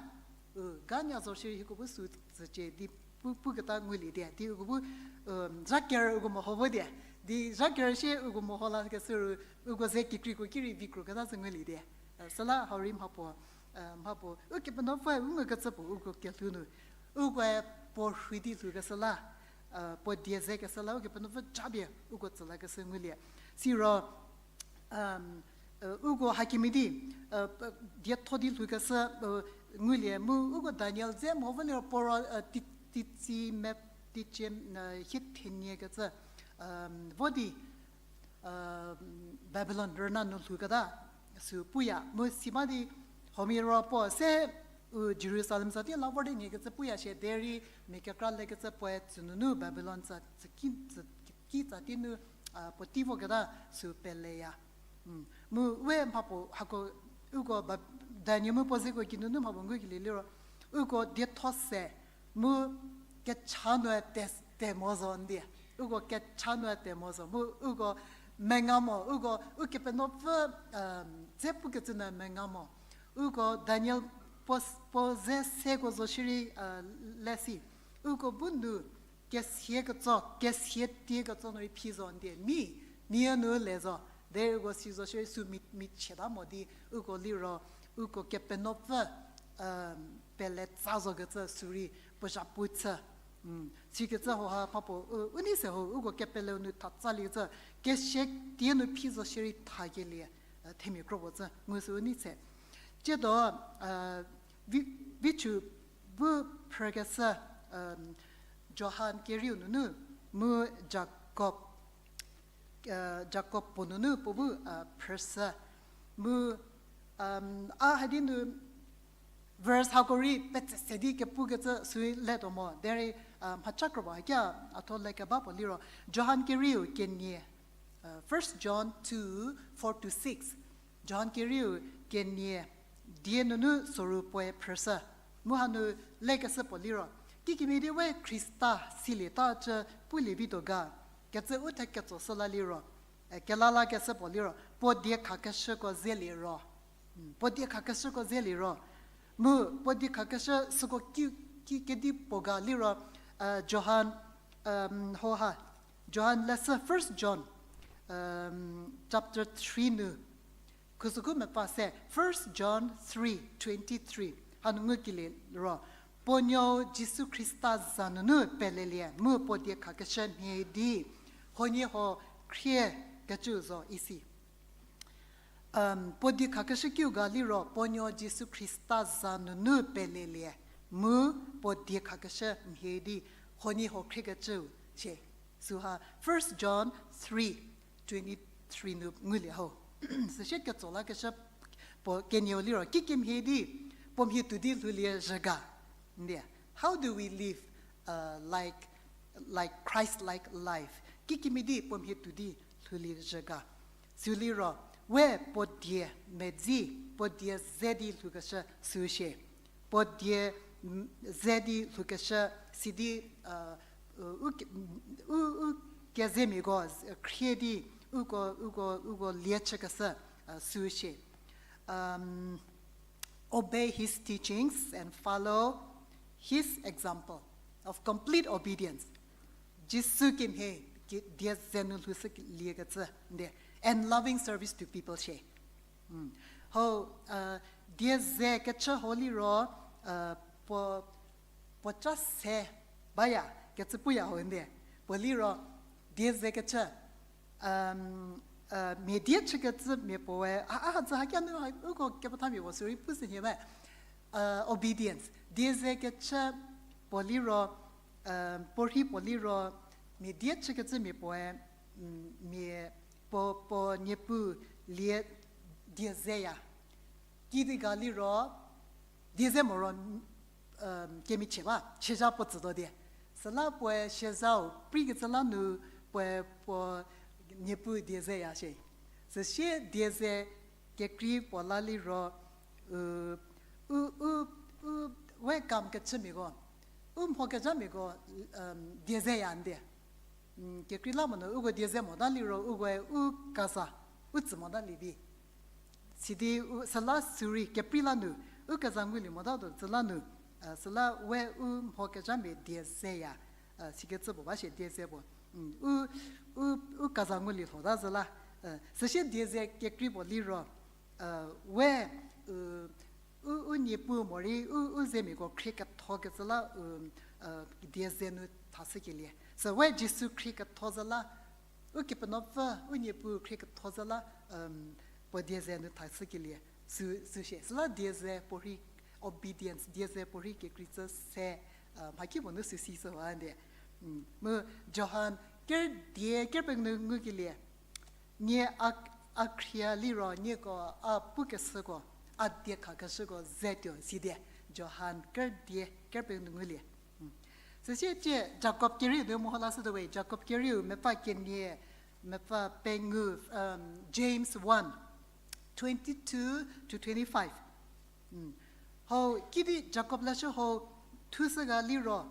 ganya zo shierei hieko bu sü tsücie di pu, puketa ngulie die, di uko bu, zhaker uko meho vo die, di zhaker shie uko meho lakeshü ru, uko ze kekreiko ki rei vi kroketa sü ngulie die. Süla hau rei mha puo, mha puo, Ukepenuopfüe u ngukecü puo uko kelhou nu, ukoe puo rhei di lhoukeshü la, puo die zekeshü la Ukepenuopfü japie uko tsü lakeshü ngulie. Siro, uko hakemhie di, dietho di lhoukeshü, ngulie mu uko Daniel dze mo vo liro puo ro, ti, titsi me, titsie, hie thenie kecü, vo di, Babilon rüna nu lhouketa sü puya mu si ba di, huomia ro puo se, u Jerusalem za di la vor di nie kecü puya shie derei mia kekra lekecü puoe tsünunu Babilon tsa, tsü ki, tsü ki tsa tei nu, puotei voketa sü peleya. Mu we mha puo hako, uko Ba, Daniel mu puo zeko geinunu mha puo ngukelie liro, uko dietho se, mu kecha nu te, te mo zo ndie. Uko kecha nu te mo zo. Mu uko menga mo, uko Ukepenuopfü, dze pukecü nu menga mo. Uko Daniel puo, puo ze seko zo shierei, lesi. Uko bu nu kesia ketso, kesia tie ketso nu rei phi zo ndie. Mi, mi nu le zo. Derei uko si zo shierei sü mi, mi chieta mo di, uko liro, uko Kepenuopfü, pele tsa zokecü sürei puo zhapu chü. Sikecü hauha mha puo, u, u nei se ho, uko kepeleu nu thatsaliekecü, kesia tie nu phi zo shierei thakelie, themia kro puo cü, ngu sü u nei se. Tsiedo, vi, vichu bu phrükeshü, Johan kerieu nunu, mu Jakob, Jakob puo nunu puo bu, phrüshü. Mu, a hadi nu, verse hako rei petse se di kepukecü sü letuo mo. Derei, mhacha kro ba hakia, a tho lekeba puo liro. Johan kerieu kenie, First John two, four to six. Johan kerieu kenie, die nunu soru puoe phrüshü. Mu hanu lekeshü puo liro, kikemhie di we Khrista silieta cü pulie vituo ga, kecü u the ketso shü la liro, kelala keshü puo liro, puo diekhakeshüko zelie ro. Puo diekhakeshüko zelie ro. Mu puo diekhakeshü süko ki, ki kedipuo ga liro, Johan, hauha, Johan leshü First John, chapter three nu, khusükhu mepfü se, First John three twenty three. Hanu ngukelie ro. puo nuo Jisu Khrista za nunu pelelie, mu puo die khakeshü mhie di, huoniehuo khrie kecü zo isi. Puo die khakeshü kiu ga liro, puo nuo Jisu Khrista za nunu pelelie, mu puo die khakeshü mhie di, huoniehuo khrie kecü shie. Süha First John three twenty three nu ngulie ho. Süsie ketso lakeshü puo kenieu liro, kikemhie di, puo mhie tuo di lhoulie zhü ga. Ndie, how do we live, uh, like, like Christ-like life? Kikemhie di puo mhie tuo di lhoulie zhü ga. Sü liro, we puo die medzi, puo die ze di lhoukeshü sü shie. Puo die, ze di lhoukeshü sidi, u, u, u kezemiako khrie di, uko, uko, uko lie chükeshü sü shie. Obey his teachings and follow his example of complete obedience. Jisu kemhie die ze nu lhoushüliekecü, ndie, and loving service to people shie. Ho, die ze kechü ho liro, puo, puo ca se baya kecü puya ho ndie. Puo liro, die ze kechü, mia die chükecü mia puoe, a, a, hadzü hakia nu, uko kepethamia puo sürei pu sünhie ba. Obedience. Die ze kechü puo liro, puo rhi puo liro, mia die chükecü mia puoe, mia puo, puo niepu lie die zeya. Kidi ga liro, die ze moro, kemichie ba, siezha puo tsütuo die. Süla puoe siezhau preikecü la nu, puoe puo niepu die zeya shie. Süsie die ze kekrei puo la liro, u, u, u, u welcome kechümiako, u mhokezhamiako, die zeya ndie. Kekrei la monu uko die ze mota liro, ukoe u kaza, u tsü mota lievi. Sidi u, süla sürei keprei la nu, u kaza ngulie motatuo tsü la nu, süla we u mhokezhamia die zeya, sikecü puo ba shie die ze puo. U, u, u kaza ngulie lhota zü la, süsie die ze kekrei puo liro, we, u, u, u niepu morei u, u zemiako khrie kethokecü la, u, die ze nu thashükelie. Sü we Jisu khrie ketho zü la, Ukepenuopfü, u niepu khrie ketho zü la, puo die ze nu thashükelie, sü, sü shie. Süla die ze puorei obedience, die ze puorei kekreicü se, mhakipuo nu süsi sü wa ndie. Mu Johan ker die ker pengou nu ngukelie, nie a, a khrie liro nieko a pukeshüko, a die khakeshüko ze tuo sidie. Johan ker die ker pengou nu ngulie. Süsie tie Jakob kerieu nu meho lashütuo we, Jakob kerieu mepfü kenie, mepfü pengou, James one, twenty-two to twenty-five. Hau kidi Jakob leshü hau thushü ga liro,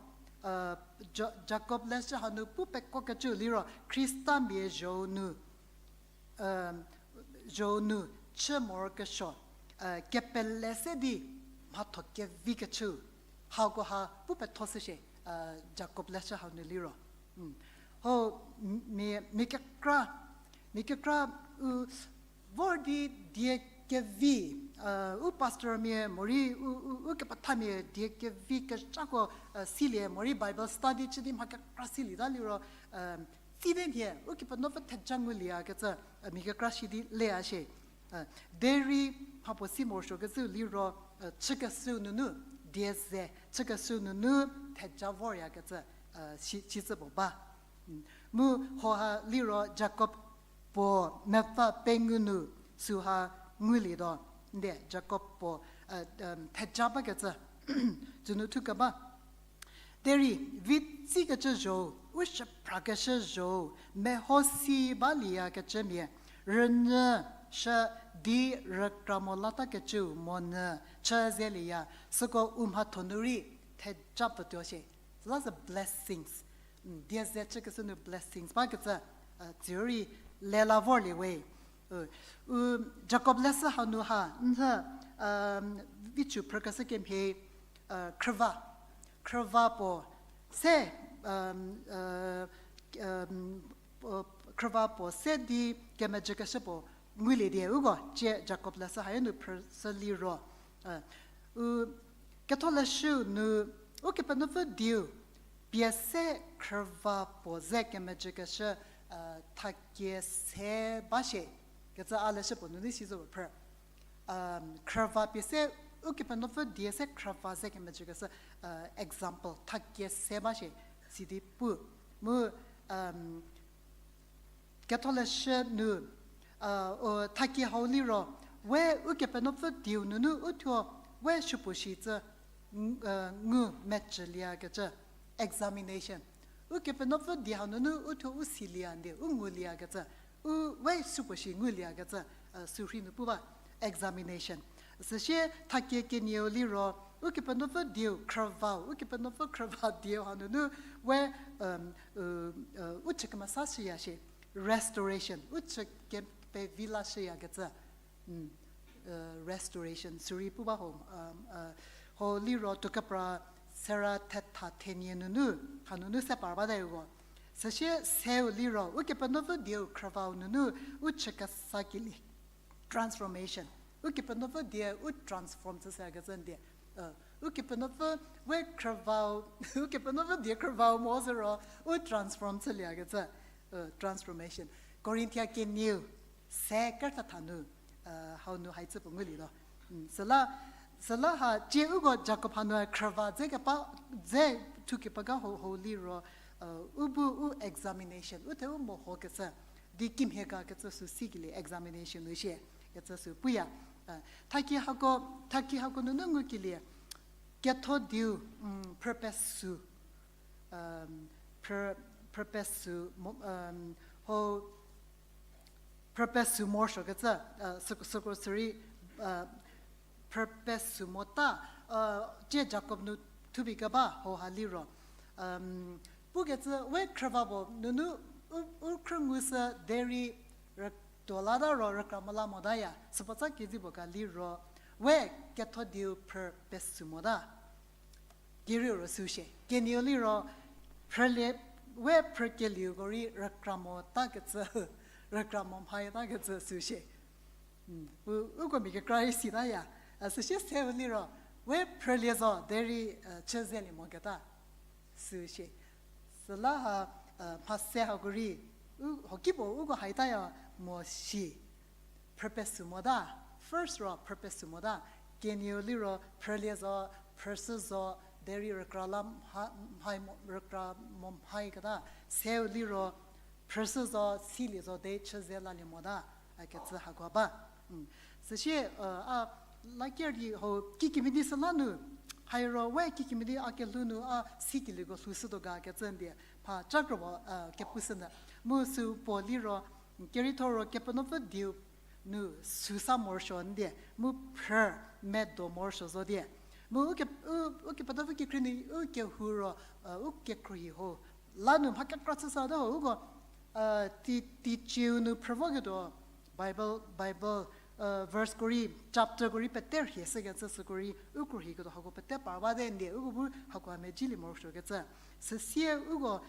Ja-, Jakob leshü hanu pu pekuokecü liro, Khristamia zho nu, zho nu chü morokesuo, kepele se di mhatho kevikecü, hauko ha pu pethoshü shie, Jakob leshü hanu liro. Hau, mia, mia kekra, mia kekra, u, vor di die kevi, u pastormia morei u, u, ukepethamia die kevi kezhako silie morei Bible study chü di mha kekra silieta liro, tsite nhie Ukepenuopfü theja ngulieya kecü, mia kekra si di leya shie. Derei mhapuo si morosuokecü liro, chükeshüu nunu, die ze chükeshüu nunu theja voryakecü, si, sicü puo ba. Mu hauha liro Jakob puo mepfü pengou nu süha ngulietuo, nde Jakob puo theja bakecü, tsünu thukeba. Derei, vitsikecü zho-u, u shüphrakeshü zho-u, mehosi balieyakecümia, rünyü shü di rükra mo latakecüu monyü chü zelieya, süko u mhatho nu rei theja pfütuo shie. Süla sü blessings. Die ze chükeshü nu blessings bakecü, tsü rei lela vorlie we. U, Jakob leshü hanu ha, nhü, vichu phrükeshü kemhie, khrüva, khrüva puo se, khrüva puo se di kemejükeshü puo ngulie die uko, tie Jakob leshü hayo nu phrüshü liro, u, ketholeshüu nu, Ukepenuopfü dieu pie se khrüva puo ze kemejükeshü, thakie se ba shie, kecü a leshü puo nunu si zo phrü. Khrüva pie se, Ukepenuopfü die se khrüva ze kemejükeshü, example, thakie se ba shie, sidi pu. Mu, Ketholeshü nu, thakie hau liro, we Ukepenuopfü dieu nunu uthuo, we supuo shi cü, ngu mecüliakecü, examination. Ukepenuopfü die hau nunu uthuo u silia ndie, u nguliakecü, u we supuo shi nguliakecü, sürhei nu pu ba, examination. Süsie thakie kenieu liro, Ukepenuopfü dieu khrüvau, Ukepenuopfü khrüva dieu hau nunu, we, u chükemesa shüya shie, restoration, u chü kepevi la shüyakecü, restoration, sürhei pu ba ho, ho liro Tuokepra sera thetha thenie nunu, hanunu se par bate uko. Süsie seu liro, Ukepenuopfü dieu khrüvau nunu, u chü kesakelie, transformation. Ukepenuopfü die u transform chüshüyakecü ndie. Ukepenuopfü we khrüvau, Ukepenuopfü die khrüvau mo süro, u transform chüliakecü, transformation. Korinthia kenieu, se kerüthatha nu, hau nu haicü puo ngulietuo. Süla, süla ha cie uko Jakob hanu khrüva dze kepa, dze thukepeka ho, ho liro, u bu u examination, u the u mehokecü, di kimhie ga kecü sü sikelie examination nu shie, kecü sü puya. Thaki hako, thaki hako nunu ngukelie, ketho dieu, purpose sü, purpose sü, ho, purpose sü morosuokecü, süko, süko sürei, purpose sü mota, cie Jakob nu thupie keba ho ha liro, pukecü we khrüva puo nunu, u, u khrü ngu sü derei, rütuo lata ro rükra mo la motaya, süpotsa kezipuo ga liro, we ketho dieu purpose sü mota. Kerieu ro sü shie. Kenieu liro, phrülie, we phrükelieko rei rükra motakecü, rükra mo mhatakecü sü shie. U, uko mia kekra rei sitaya. Süsie seu liro, we phrülie zo derei, chüzelie moketa sü shie. Süla ha, mhase hako rei, u, hokipuo uko haitaya mo shi. Purpose sü mota, first ro purpose sü mota, kenieu liro phrülie zo, phrüshü zo, derei rükra la mha, mhai mo, rükra mo mhaiketa, seu liro phrüshü zo, silie zo, de chüze lalie mota, a kecü hako ba. Süsie, a, la ker di ho kikemhie di süla nu, hairo we kikemhie di a kelhou nu a sikelieko lhoushütuo ga kecü ndie, mha cakrobo, kepushünyü. Mu sü puo liro, kereitho ro Kepenuopfü dieu nu süsa morosuo ndie, mu phrü medo morosuo zo die. Mu u ke, u, Ukepenuopfü kekhrie nu u kehou ro, u kekhruohi ho. La nu mha kekra chüsa te ho, uko, ti, teiciu nu phrü voketuo, Bible, Bible, verse ko rei, chapter ko rei pete rhie shükecü süko rei, u khruohiketuo hako pete par bate ndie, uko bu hako a medzilie morosuokecü. Süsie uko,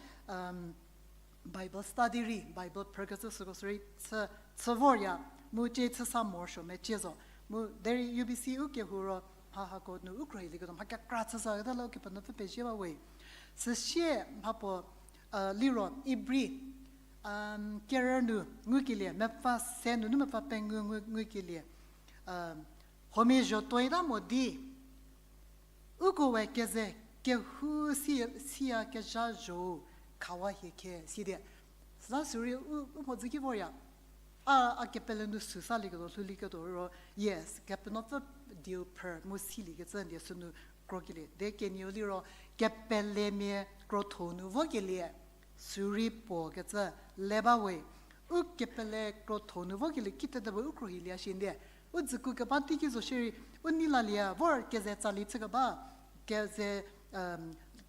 Bible study rei, Bible phrükecü süko sürei chü, chü vorya, mu cie chüsa morosuo mecie zo. Mu derei U B C u kehou ro, mha hako nu u khruohilieketuo mha kekra chüsa keta la Ukepenuopfü pezie ba we. Süsie mhapuo, liro Ibri, kerü nu ngukelie, mepfü se nunu mepfü pengou ngu, ngukelie, huomia zho tuoita mo di, uko we keze kehou si, siyakezha zho-u khawa hie khe sidi. Süla sürei u, u mhodzü ki vorya. A, a kepele nu süsalieketuo, lhoulieketuo ro, yes, Kepenuopfü dieu phrü mu siliekecü ndie sünu krokelie. De kenieu liro, kepelemia krotho nu vokelie, sürei puo kecü le ba we. U kepele krotho nu vokelie, kitedebe u khruohilie shie ndie. U dzüku keba teiki zo shierei, u nei lalie vor keze tsali chükeba, keze,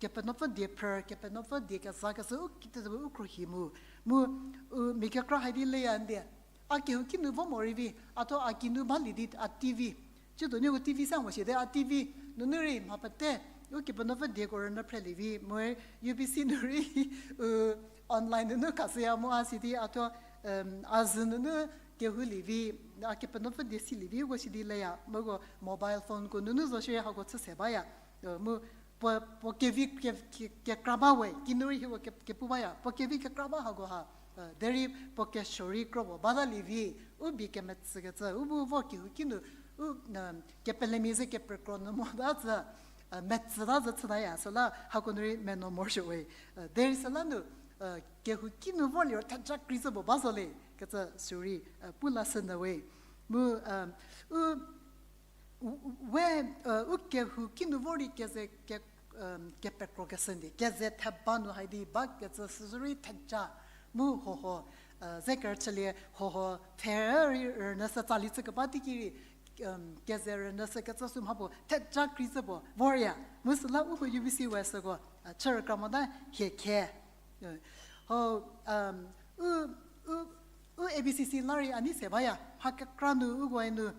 Kepenuopfü die phrü, Kepenuopfü die kezakeshü u kitedebe u khruohi mu. Mu, u mia kekra hai di leya ndie. A kehouki nu vo morei vi, a thuo a kinu balie di a T V. Ciedo nieko T V sa mo shie de a T V. Nunu rei mha pete, Ukepenuopfü dieko rünyü phrelie vi, morei U B C nu rei, u online nunu khashüya mu a sidi a thuo, a zü nunu kehoulie vi, a Kepenuopfü die silie vi uko sidi leya, mu uko mobile phone ko nunu zo shierei hako chü se baya. Mu puo, puo kevi ke, ke, kekra ba we, kinu rei hieko ke, kepu baya, puo kevi kekra ba hako ha, derei puo kesuo rei kro puo batalie vi, u bie kemetsükecü, u bu vo kehouki nu, u, kepelemia ze kepekro nu mota zü, metsüta zü chütaya, süla hako nu rei meno morosuo we, derei süla nu, kehouki nu vo liro theja krei zü puo ba zo le, kecü sürei, pu la sü nyü we. Mu, u, u, we, u kehouki nu vo rei keze ke, kepekrokeshü ndi, keze theba nu hai di bakecü süsürei theja, mu hoho, ze kerüchülie hoho pfhe rei rünyü sü tsali chü keba teiki rei, keze rünyü sü kecü sü mha puo theja krei zü puo vorya. Mu süla uko U B C we süko, chü rükra mota hie khe. Ho, u, u, u A B C C la rei a nei se baya, mha kekra nu ukoe nu,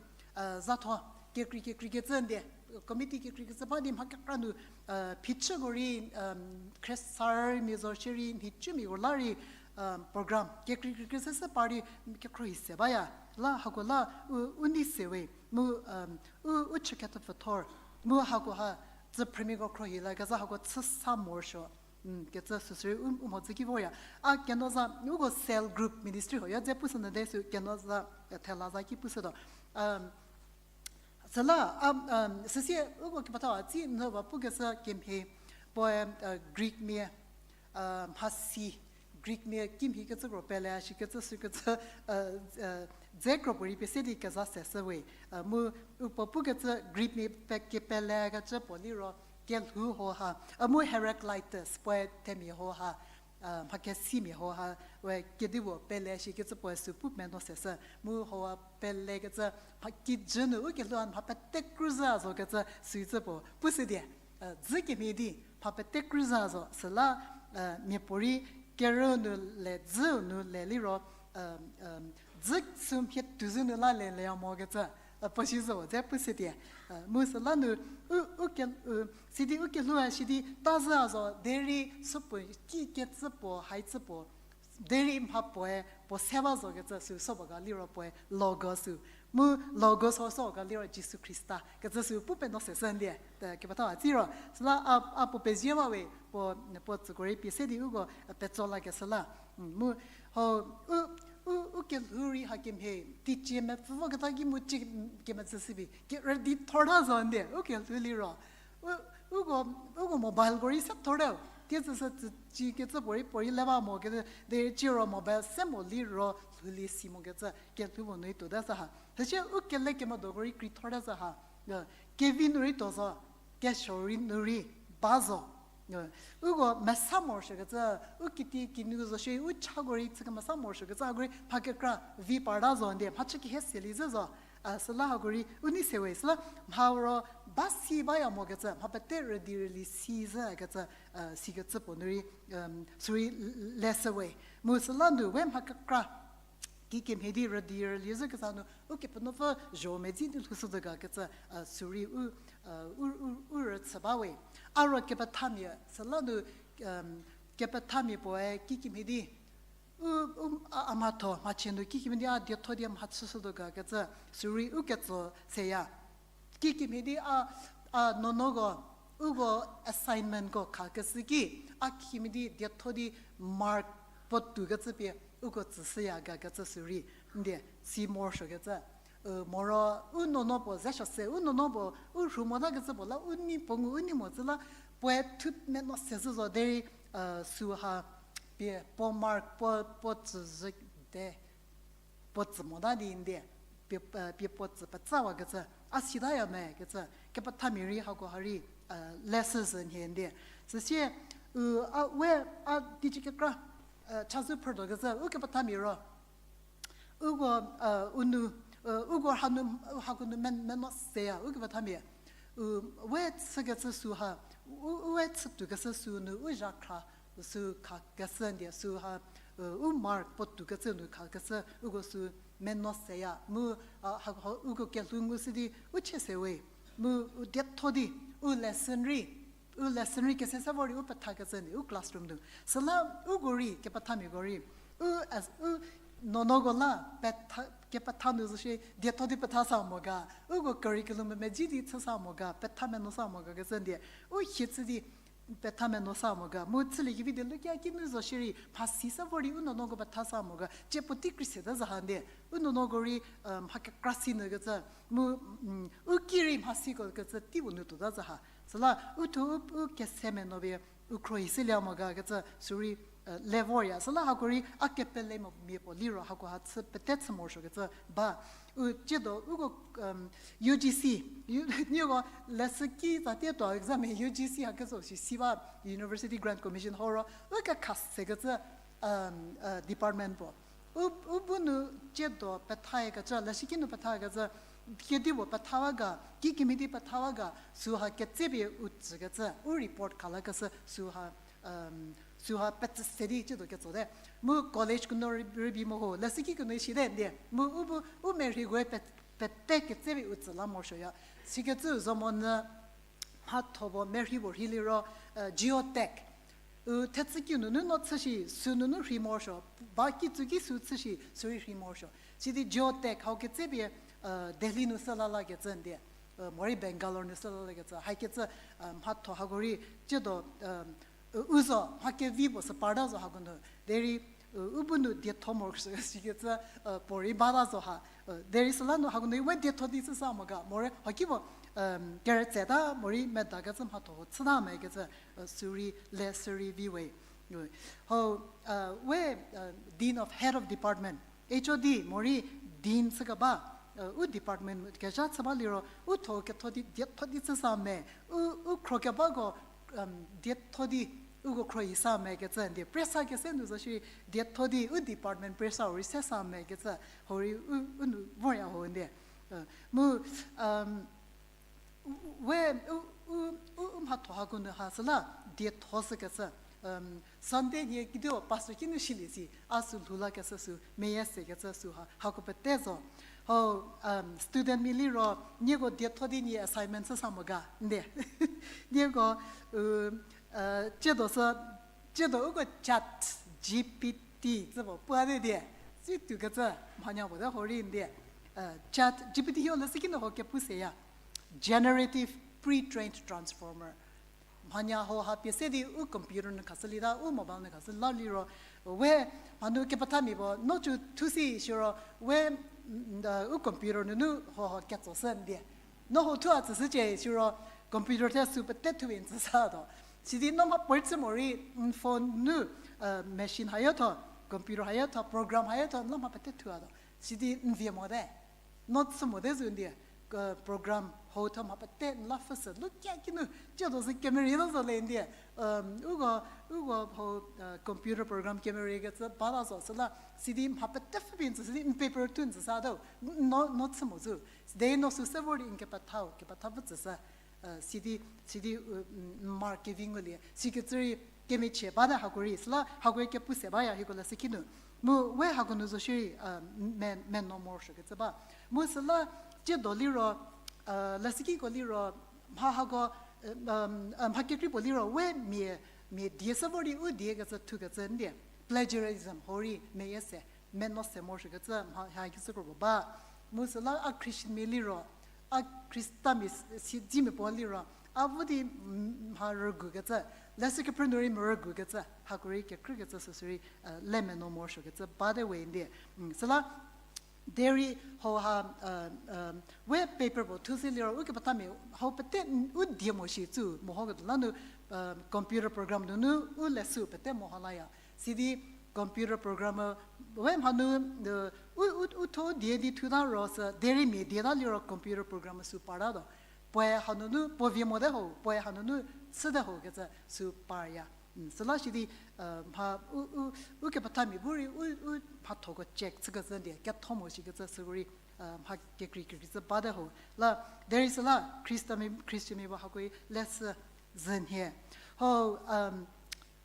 zatho, kekrei kekreikecü ndi, committee kekreikecü ba di mha kekra nu, phichüko rei, khriesarümia zo shierei nhicumiako la rei, program kekrei kekreikecü sü par di kekhruohi se baya, la hako la, u, u nei se we, mu, u, u chü kethepfüthor, mu hako ha, tsüphrümiako khruohi la kezha hako chü sa morosuo, kecü süsürei u, u mhodzü ki vorya. A kenoza, uko cell group ministry hoya dze pushü nyü de sü kenoza, thela za ki pushütuo. Süla, a, süsie uko kepethau a tsi nhüba pukeshü kemhie, puoe, Greekmia, mhasi, Greekmia kimhie kecü kro pele shikecü sükecü, dze kro puorei pie se di keza se shü we. Mu, u puo pukecü Greekmia pe, kepelekecü puo liro, kelhou ho ha, a mu Heraclitus puoe themia ho ha, mha kesimia ho ha, we kedipuo pele shikecü puoe sü pu meno se shü. Mu howa pelekecü, mha kijü nu u kelhou ha mha pete kru zhü a zo kecü sücü puo pushü die. Dzü kemhie di mha pete kru zhü a zo süla, miapuorei kerü nu le, dzü nu le liro, dzü sü mhie tuozü nu la le, leya mokecü, puo si zo dze pushü die. Mu süla nu, u, u ke, sidi u kelhou a sidi ta zhü a zo derei supuo ki kecü puo, haicü puo, derei mha puoe puo se ba zokecü sü soba ga liro puoe Logos sü. Mu Logos ho soba ga liro Jisu Khrista kecü sü pu penuo se shü ndie, kepethau a tsi ro. Süla a, a puo pezie ba we, puo, puo tsüko rei pie se di uko, petso lakeshü la. Mu, ho, u, u, u kelhou rei hakemhie, teicie mepfü voketa ki mu ci kemetsü shüpie, kerüdi thorta zo ndie, u kelhou liro. U, uko, uko mobileko rei se thorte, tiecü sü tsü, ci kecü puorei, puorei le ba mo kecü, derei ciro mobile se mo liro lhoulie si mokecü, kelhou puo nu rei tuote shü ha. Süsie u kele kemodoko rei krei thorte shü ha. Kevi nu rei tuo zo, kesuo rei nu rei ba zo. Uko mesa morosuokecü, u kiti kinu zo shie, u chako rei chü kemesa morosuokecü, hako rei mha kekra vi parta zo ndie, mhachü kehie selie zhü zo. A, süla hako rei u nei se we, süla mha ro ba si baya mokecü, mha pete rüdi rüli si zhükecü, sikecü puo nu rei, sürei leshü we. Mu süla nu we mha kekra kikemhie di rüdi rüli zhükecü nu, Ukepenuopfü zho medzi di lhoushütuo ga kecü, sürei u, u, u, u rüchü ba we. A ro kepethamia, süla nu, kepethamia puoe kikemhie di, u, u, a, a mhatho, mhachie nu kikemhie di a dietho di a mhachüshütuo ga kecü, sürei u ketso seya. Kikemhie di a, a nuonuoko, uko assignmentko khakeshü ki, a kikemhie di dietho di mark puo tuokecü pie, uko tsüshüya ga kecü sürei, ndie, si morosuokecü. Moro, u nuonuo puo ze suo se, u nuonuo puo, u rhu motakecü puo la, u nei puo ngu, u nei mo tsü la, puoe thu menuo se zhü zo derei, süha, pie, puo mark, puo, puo tsü zhü de. Puo tsü mota di ndie, pie, pie puo tsü petsawakecü, a sitaya me kecü, kepethamia rei hako ha rei, leshü zhü nhie ndie. Süsie, u, a, we, a, teicie kekra, chazou phrütuokecü, ukepethamia ro. Uko, u nu, uko hanu, hako nu men, menuo seya, ukepethamia. U, we chükecü süha, u, u we chütuokeshü sü nu, u zhakhra, sü khakeshü ndie süha, u mark puo tuokecü nu khakeshü uko sü menuo seya mu, a, ha, ha, uko kelhou ngushü di u chie se we, mu u dietho di, u lesson rei, u lesson rei kese se vor rei u pethakecü ndie u classroom nu. Süla uko rei, kepethamiako rei, u as, u, nuonuoko la petha, kepetha nu zo shi dietho di petha sa mo ga, uko curriculum mezi di chü sa mo ga, petha menuo sa mo ga kecü ndie, u hie chü di petha menuo sa mo ga, mu chüliekevi di lukia kinu zo shierei mhasi se vor di u nuonuoko petha sa mo ga, tsie puotei kri se ta za ha ndie, u nuonuoko rei, mha kekra si nu kecü, mu, u ki rei mhasiko kecü tei puo nu tuota za ha. Süla u thuo u, u kese menuo pie, u khro hi selie mo ga kecü sürei, le vorya. Süla hako rei a kepele mo mia puo liro, hako ha chü pete chü morosuo kecü ba. U tsiedo uko, U G C, u, nieko leshüki tsatie tuo exam U G C ha kecü si si ba, University Grant Commission horo, u kekha se kecü, department puo. U, u bu nu tsiedo petha kecü, leshüki nu petha kecü, kedipuo pethawa ga, ki committee pethawa ga, süha ketsepie u tsü kecü, u report khalakeshü süha, süha petsü se di tsiedo ketsote. Mu college ko nu rei, rei bi mo ho, leshüki ko nu shite ndie. Mu u bu, u merhei koe pe-, pete ketsepie u tsü la morosuoya. Sikecü zo monyü, mhatho puo merhei puo rhei liro, geotech. U thechü kiu nunu no chü shi, sü nunu rhei morosuo, ba kitsu ki sü chü shi, sürei rhei morosuo. Sidi geotech hau ketsepie, Delhi nu se la lakecü ndie, morei Bangalore nu se la lakecü, hakecü, mhatho hako rei, tsiedo, u zo mha kevi puo sü parta zo hako nu, derei, u bu nu dietho morosuo sikecü, puorei bata zo ha, derei süla nu hako nu we dietho di chü sa mo ga, morei haki puo, keretseta morei medakecü mhatho ho chüta mekecü, sürei le sürei vi we. Ho, we, Dean of, Head of Department, H O D, morei Dean chükeba, u department kezha chü ba liro, u thuo ketho di, dietho di chü sa me, u, u khro kebako, dietho di, uko khro hi sa mekecü ndie, presa kese nu zo shierei, dietho di, u department presa-u rei se sa mekecü, horei u, u nu vorya ho ndie. Mu, we, u, u, u, u mhatho hako nu ha süla, dietho sükecü, Sunday nie kidio pastor kinu shilie si, a sü lhou lakeshü sü, meyie sekecü sü ha, hako pete zo. Ho, studentmia liro, nieko dietho di nie assignment chü sa mo ga, ndie. Nieko, u, tsiedo sü, tsiedo uko Chat G P T, tsü puo puate die, si tukecü, mhanya puo te horei ndie. Chat G P T hio leshüki nu ho kepu seya. Generative pre-trained transformer. Mhanya ho ha pie se di u computer nu khashülie ta, u mobile nu khashülie liro, we, mhanu kepethamia puo, no cu thusi siro, we, u computer nunu ho ho ketso se ndie. No ho thua tsüshücie siro, computer the sü pete thupie n tsü sa tuo. Sidi no mha puorei chü morei, phone nu, machine hayatho, computer hayatho, program hayatho, no mha pete thua tuo. Sidi n vie mote. No chü mote zo ndie, program ho tho mha pete n la pfhüshü, lukia kinu, tsiedo sü camera zo zo le ndie, uko, uko ho, computer program camera kecü bata zo süla, sidi mha pete pfhüpie n tsü sidi n paper thu n tsü sa tuo, no, no chü mo zo. Sidi no sü se vor di n kepethau, kepethau pfü tsü sa. Sidi, sidi, mark kevi ngulie. Sikecü rei kemichie bate hako rei, süla hako rei kepu se baya hieko leshüki nu. Mu we hako nu zo shierei, me, menuo morosuokecü ba. Mu süla tsiedo liro, leshükiko liro, mha hako, mha kekrei puo liro, we mia, mia die se vor di u diekecü thukecü ndie. Plagiarism, horei meyie se, menuo se morosuokecü mha, ha kecü kro puo ba. Mu süla a Christianmia liro, a Khristamia s-, siedzimia puo liro, a vo di, mha rügukecü, leshü kephrü nu rei mha rügukecü, hako rei kekrükecü süsü rei, le menuo morosuokecü bate we ndie. Süla, derei hau ha, we paper puo thushü liro, ukepethamia, hau pete, u die mo shi cü, mehoketuo la nu, computer program nunu, u leshü pete meho laya. Sidi computer program, we mhanu, u, u, u tho die di thuta ro sü, derei mia dieta liro computer program sü parta tuo. Puoe hanunu, puo vie mote ho, puoe hanunu chüte ho kecü sü parya. Süla sidi, mha, u, u, ukepethamia bu rei, u, u mhathoko check chükecü ndie, ketho mo shikecü süko rei, mha kekrei kekrei cü bate ho. La, derei süla, Khristamia, Khristanmia ba hakoe leshü zhü nhie. Ho,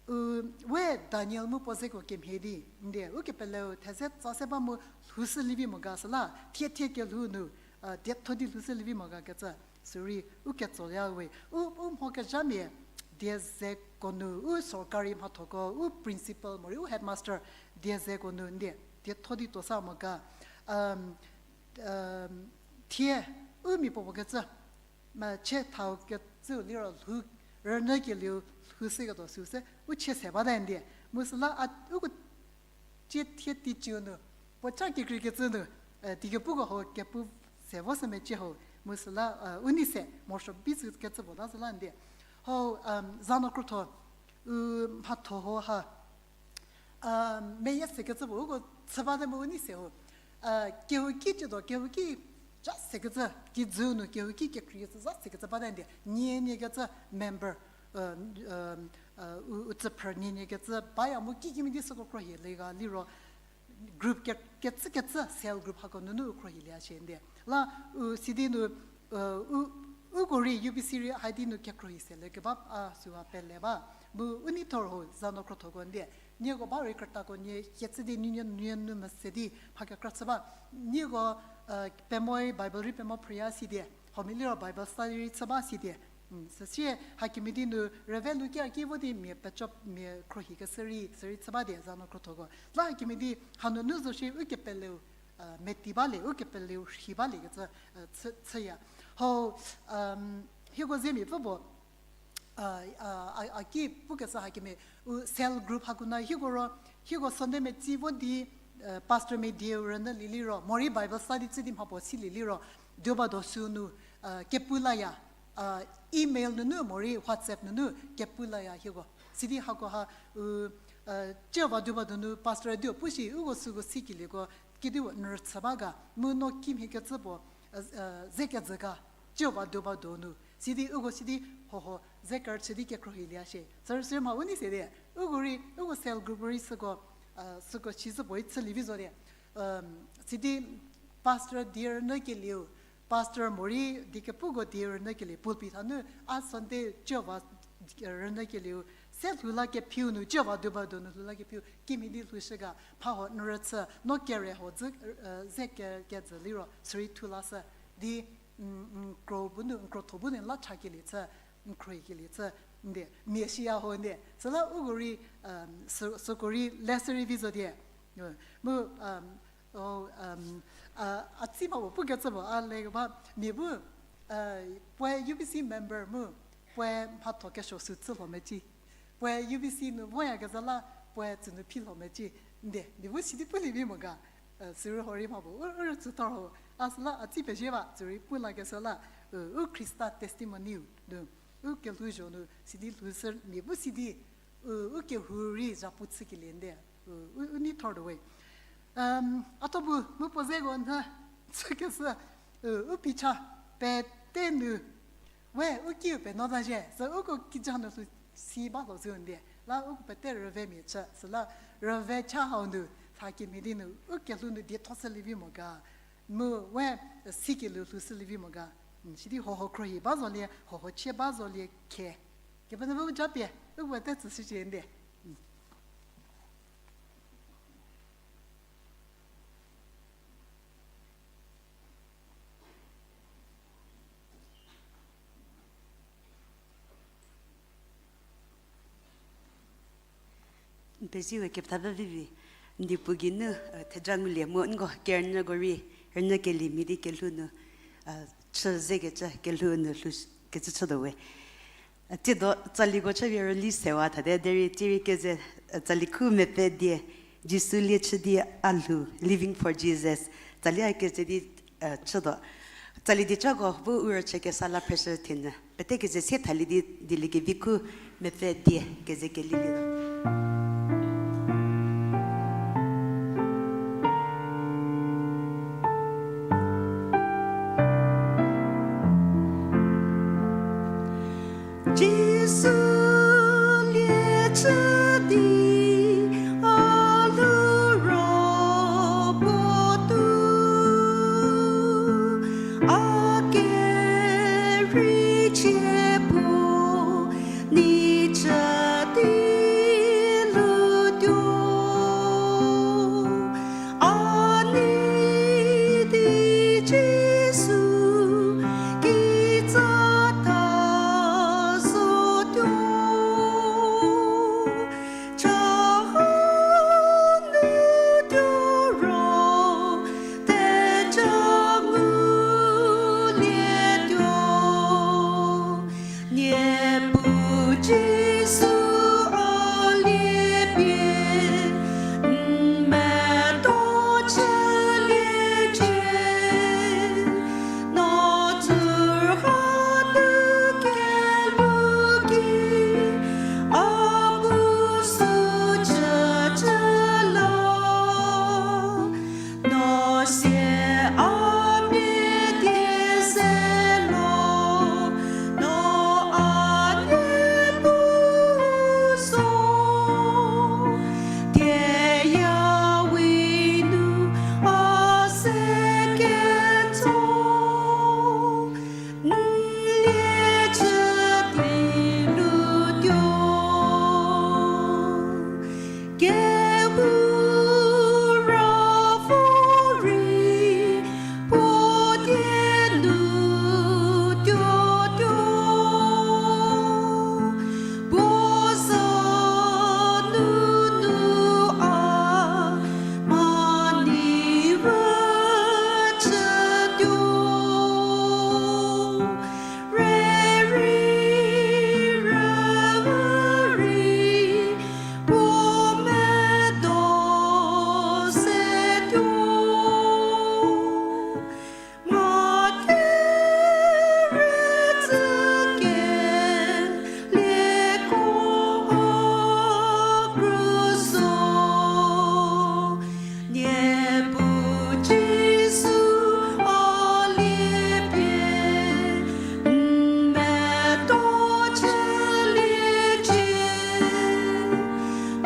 u, we Daniel mu puo zeko kemhie di, ndie, ukepeleu theze tsa se ba mu lhoushü lievi mo ga süla, thie thie kelhou nu, dietho di lhoushü lievi mo ga kecü, sürei, u ketsoya we, u, u mhokezhamia, die zeko nu, u sorkari mhathoko, u principal morei u headmaster, die zeko nu, ndie. dietho di tuo sa mo ga, um, um, thie, u mia puopuo kecü, ma chie thau kecüu liro lhou, rünyü kelieu lhou se ketuo süu se, u chie se bate ndie. Mu süla a, uko chie thie teiciu nu, puo cha kekreikecü nu, eh, tikepuko ho kepu se vo se mecie ho, mu süla, eh, u nei se, morosuo bi tsü kecü puo ta süla ndie. Ho, um, Zanu Krotho, u mhatho ho ha, meyie se kecü puo uko chü bate mu u nei se ho. Kehouki ciedo, kehouki ja se kecü, kijü nu kehouki kekreikecü za se kecü bate ndie, nie nie kecü member, u, u tsüphrü nie nie kecü baya mu kikemhie di süko khrohielie ga liro, group ke, kecü kecü cell group hako nunu u khrohielie shie ndie. La, u, sidi nu, u, uko rei U B C rei haidi nu kekhrohi selie keba a süu ha pele ba. Mu u nei thor ho Zanu Krothoko ndie. Nieko ba rei krütako nie kecü di nie, nie nu mese di mha kekra chü ba. Nieko, pemoe Bible rei pemo phrüya sidie. Huomia liro Bible study rei chü ba sidie. Süsie hakemhie di nu rüve luki a ki vo di mia peco mia khrohi keshü rei, sürei chü ba die Zanu Krothoko. La hakemhie di hanunu zo shie ukepeleu, meti balie, ukepeleu rhi balie kecü, chü, chüya. Hau, hieko zemia pfü puo, a, a ki pukeshü hakemhie, u cell group hako nu hieko ro, hieko Sunday metsi vo di, pastor mia dieu rünyülie liro, morei Bible study chü di mha puo silie liro, duo ba do süu nu, kepu laya, email nunu morei WhatsApp nunu kepu laya hieko. Sidi hako ha, u, ciu va duo ba donu pastor dieu pu shi uko süko sikelieko, kediu n rüchü ba ga, mu no kimhie kecü puo, ze kejü ga, ciu va duo ba donu. Sidi uko sidi hoho, ze kerüchü di kekhrohielie shie. Sürü sürü mha u nei se di, uko rei, uko cell group rei süko, süko shi zü puorei chülie vi zo di. Sidi pastor die rünyükelieu, pastor morei diekepuko die rünyükelieu, pulpit hanu a Sunday ciu va rünyükelieu, se lhou la kephiu nu, ciu va duo ba donu lhou la kephiu, kimhie di lhoushü ga, mha ho n rüchü, no kere ho dzü, ze ke, kejü liro, sürei thu lashü, di, n kro bu nu, n krotho bu nu la chakelie chü, n khrohiekelie chü, ndie, mia shiya ho ndie. Süla uko rei, sü, süko rei le sürei vi zo die. Mu, a, a tsi mha puo pukecü puo a le keba, mia bu, puoe U B C member mu, puoe mhatho kesuo sü chü lho mecie. Puoe U B C nu voyakezha la, puoe tsünu phi lho mecie. Ndie, mia bu sidi pulie vi mo ga, sürü huorei mha puo, u, u rüchü thor ho. A süla a tsi pezie ba, sürei pu lakeshü la, u, u Khrista testimony-u, nu, u kelhouzho nu, sidi lhoushü mia bu sidi, u, u kehou rei zhapu chükelie ndie, u, u, u nei thor tuo we. A tho bu, mu puo zeko nhü, chükeshü, u, u phicha, pete nu, we, u kiu penuo ta zhie, sü uko kija nu lhou si ba lho zhü ndie, la uko pete rüvemia chü, süla rüve cha hau nu, hakemhie di nu, u kelhou nu dietho shülie vi mo ga, mu we, sikelieu lhoushülie vi mo ga, sidi hoho khrohi ba zolie, hoho chie ba zolie khe. Kepenuopfü u japie, uko pete tsüshücie ndie. N pezie we kepethapfü Vivi, n diepu geinu, theja ngulie mu nko kerünyüko rei, rünyükelie mhie di kelhou nu, chü zekecü kelhou nu lhou kecü chütuo we. Tsiedo tsaliko chüpie rüli sewa thate derei tsierei keze, tsali khu mepfü die, Jisu lie chü di a lhou, Living for Jesus. Tsali a keze di, chütuo. Tsali diecako bu u rüchü kesa la phreshü thenyü. Pete keze se thalie di, dieliekevi khu mepfü die keze kelilietuo. Jisu lie chü di a lhou ro puotou, a keriecie puo ni chü di lhoutuo. A nei di Jisu kitsa ta zotuo. Jisu a lie pie, n medo chüliecie, no tsurha nu kelu ki, a bu sü chüchü la. No sie a mia die se lo, no a nie puo zo, tieya wi nu a se ketso, n lie chü di lutuo. Kehou ra vo rei puo die nu tuotuo, puo za nunu a mani rü chütuo. Rei rei rü rei puo medo se tuo. Mha kere tsü kelieko a kru zo. Niepuu Jisu a lie pie, n medo chüliecie,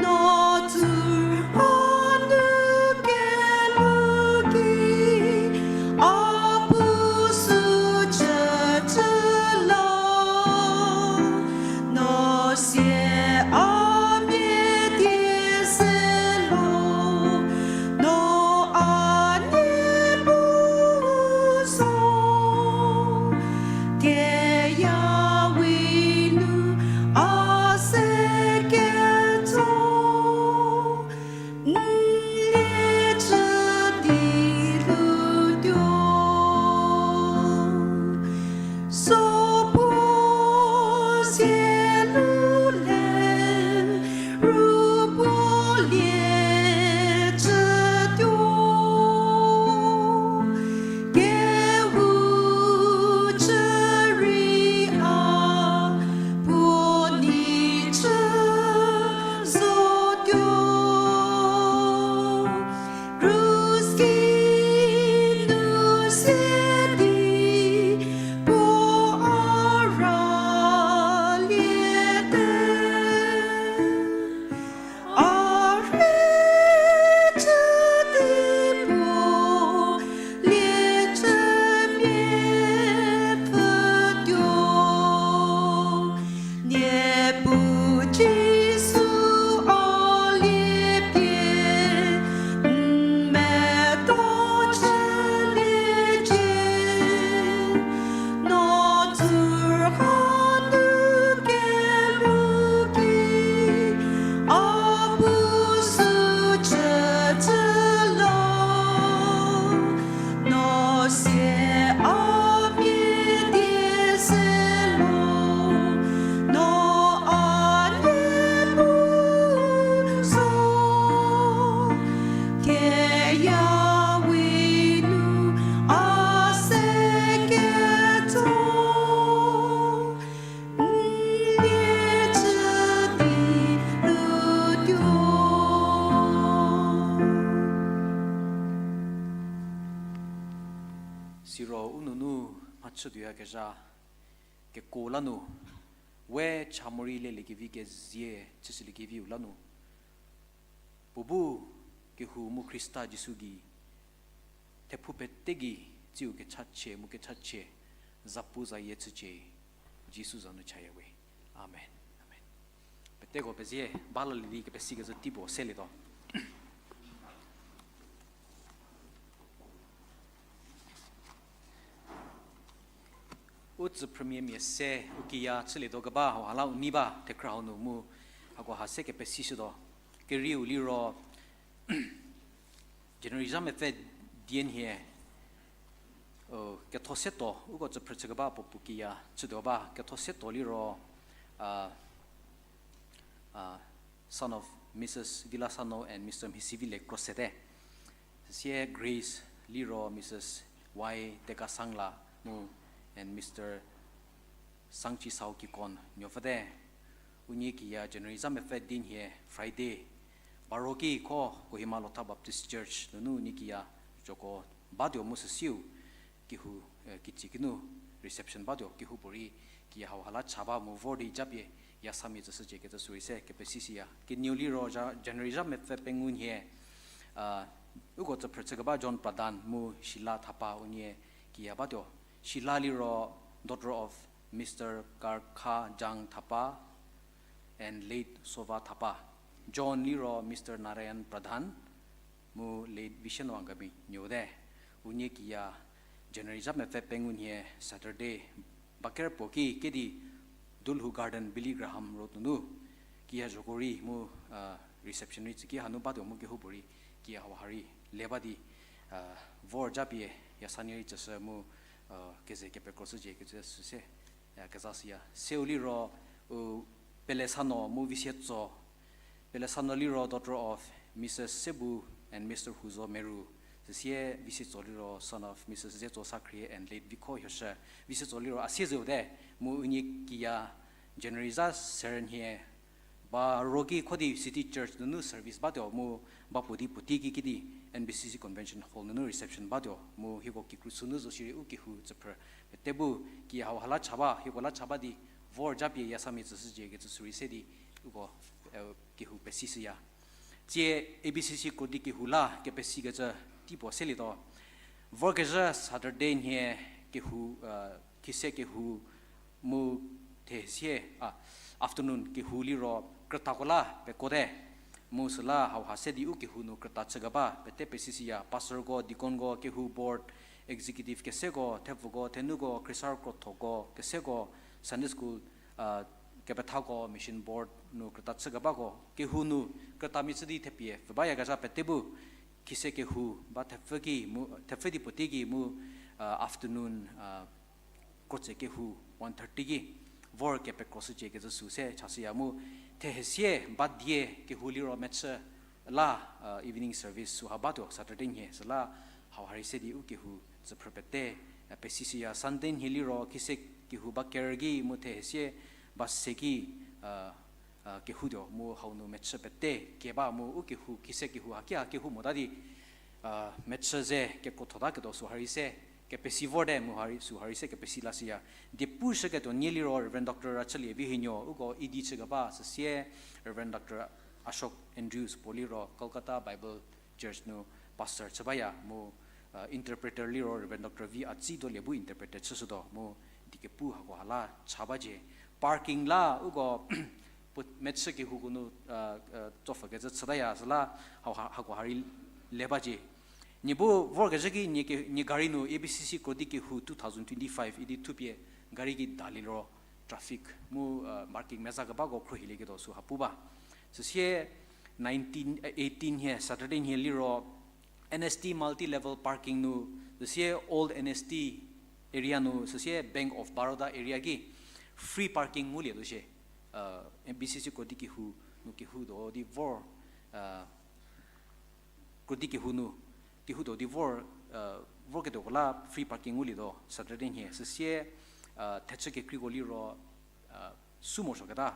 no tsurha nu kelu ki, a bu sü chüchü la. No sie a mia die se lo, no a nie puo zo, tieya wi nu a se ketso, n lie chü di lutuo. Supuo sie lu le, ru puo lie chütuo. Kehou chü rei a puo nei chü zotuo. Krus ki nu se di puo a ra liete. A rei chü di puo lie chü mia pfütuo. Niepuu Jisu a lie pie, n medo chüliecie, no tsurha nu kelu ki, a bu sü chüchü la. No sie a mia die se lo, no a nie puo zo, tieya wi nu a se ketso, n lie chü di lutuo. Siro u nunu mhachütuoyakezha keko la nu, we cha morei leliekevi kezie chüshüliekeviu la nu, puo bu kehou mu Khrista Jisu gei, thephou pete gei tsiu kechachie mu kechachie, zapuzayie chücie, Jisu za nu chaya we. Amen. Amen. Peteko pezie, balalie di kepesikecü teipuo selietuo. U tsüphrümia mia se u kiya chülietuo keba hau ha la u nei ba, thekhrü hau nu mu hako ha se kepesishütuo. Kerieu liro January zha mepfü dienhie, o, ketho setuo, uko tsüphrü chükeba puo puo kiya chütuo ba, ketho setuo liro, son of Missus Vilasano and Mister Mhisivile Krosete. Süsie Grace liro Missus Y Tekasangla mu and Mister Sangchisao Kikon nuopfüte. Unie kiya January zha mepfü di nhie Friday, baro ki kho Kohima Lotha Baptist Church nunu unie kiya joko batuo mu süsiu kehou, kichikinu reception batuo. Kehoupuorei kiya hauha la cha ba mu vor di japie yasamia tsüshücie kecü sürei se kepesisiya. Kenieu liro January zha mepfü pengou nhie uko tsüphrü chükeba John Pradhan mu Sheila Thapa unie kiya batuo. Sheila liro daughter of Mister Karkha Jang Thapa and late Sova Thapa. John liro Mister Narayan Pradhan mu late Vishenwang Gami nuote. Unie kiya January zha mepfü pengou nhie Saturday, baker puo ki kedi Dulhu Garden, Billy Graham Road nunu kiya zhoko rei mu reception rei tsüki hanu batuo mu kehoupuorei kiya hauha rei le ba di vor japie yasanie rei tsüshü mu keze kepekroshücie kecü süse kezashüya. Seu liro u Pelesano mu Visietso. Pelesano liro daughter of Missus Sebu and Mister Huzo Meru. Süsie Visietso liro son of Missus Zetso Sakhrie and late Vikho Hioshü. Visietso liro a siezeu te mu unie kiya January zha ser nhie baro ki kho di City Church nunu service batuo mu ba puo di puotei ki kedi N B C C Convention Hall nunu reception batuo mu hieko kikru sünu zo shierei u kehou tsüphrü pete bu kiya hauha la cha ba, hieko la cha ba di vor japie yasamia tsüshücie kecü sürei se di uko kehou pesishüya. Tsie A B C C krodi kehou la kepesikecü teipuo selietuo. Vorkezhü Saturday nhie kehou, khise kehou mu thesie, afternoon kehou liro krütako la pekote. Mu süla hauha se di u kehou nu krüta chükeba pete pesisiya, pastorko, deaconko, kehou board, executive keseko, thepfuko, thenuko, khriesarü krothoko keseko, Sunday school kepethako, mission board nu krüta chükebako kehou nu krütamia chü di thepie pfü bayakezha pete bu khise kehou ba thepfü ki mu, thepfü di puotei ki mu afternoon krotse kehou one thirty ki vor kepekroshücie kecü sü se chashüya mu thehesie ba die kehou liro mechü la evening service süha batuo Saturday nhie süla hauha rei se di u kehou tsüphrü pete pesishüya. Sunday nhie liro khise kehou ba ker ki mu thehesie ba se ki kehoutuo mu hau nu mechü pete keba mu u kehou khise kehou haki ha kehou mota di mechü ze kekrotho taketuo süha rei se kepesi vorte mu ha rei süha rei se kepesi lashüya. Diepushüketuo nie liro Reverend Doctor Rachülie Vihinuo uko E D chükeba süsie Reverend Doctor Ashok Andrews puo liro Kolkata Bible Church nu pastor chü baya mu interpreter liro Reverend Doctor V Atsi Dolie bu interpreter chüshütuo mu diekepu hako ha la cha bacie. Parking la uko mechü kehouko nu tsopfükecü chütaya süla hako ha rei le bacie. Nie bu vorkezhü ki nie gari nu A B C C krodi kehou two thousand twenty-five idi thupie gari ki da liro traffic mu parking meza kebako khruohilieketuo süha pu ba. Süsie nineteen, eighteen nhie Saturday nhie liro N S T multi level parking nu, süsie Old N S T area nu, süsie Bank of Baroda area ki free parking ngulietuo shie. B C C krodi kehou nu kehoutuo di vor krodi kehou nu kehoutuo di vor, vorketuoko la free parking ngulietuo Saturday nhie. Süsie thechü kekreiko liro sü morosuoketa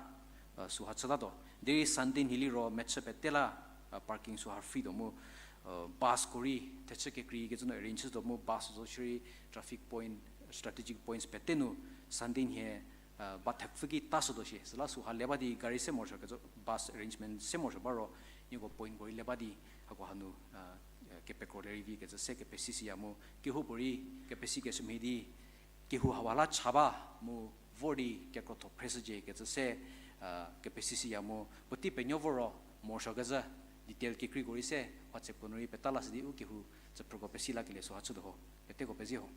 süha chütatuo. Derei Sunday nhie liro mechü pete la parking süha free tuo mu busko rei thechü kekreikecü nu arrange chütuo mu bus zo shierei traffic point, strategic points pete nu Sunday nhie ba thepfü ki tashütuo shie. Süla süha le ba di gari se morosuokecü bus arrangement se morosuo ba ro nieko pointko rei le ba di hako hanu kepekro lerei vi kecü se kepesishüya mu kehoupuorei kepesikeshü mhie di kehou hauha la cha ba mu vor di kekrotho phreshücie kecü se kepesishüya mu puotei penuo vo ro morosuokecü detail kekreiko rei se WhatsAppko nu rei peta lashü di u kehou tsüphrüko pesi lakelie süha chütuo ho. Peteko pezie ho.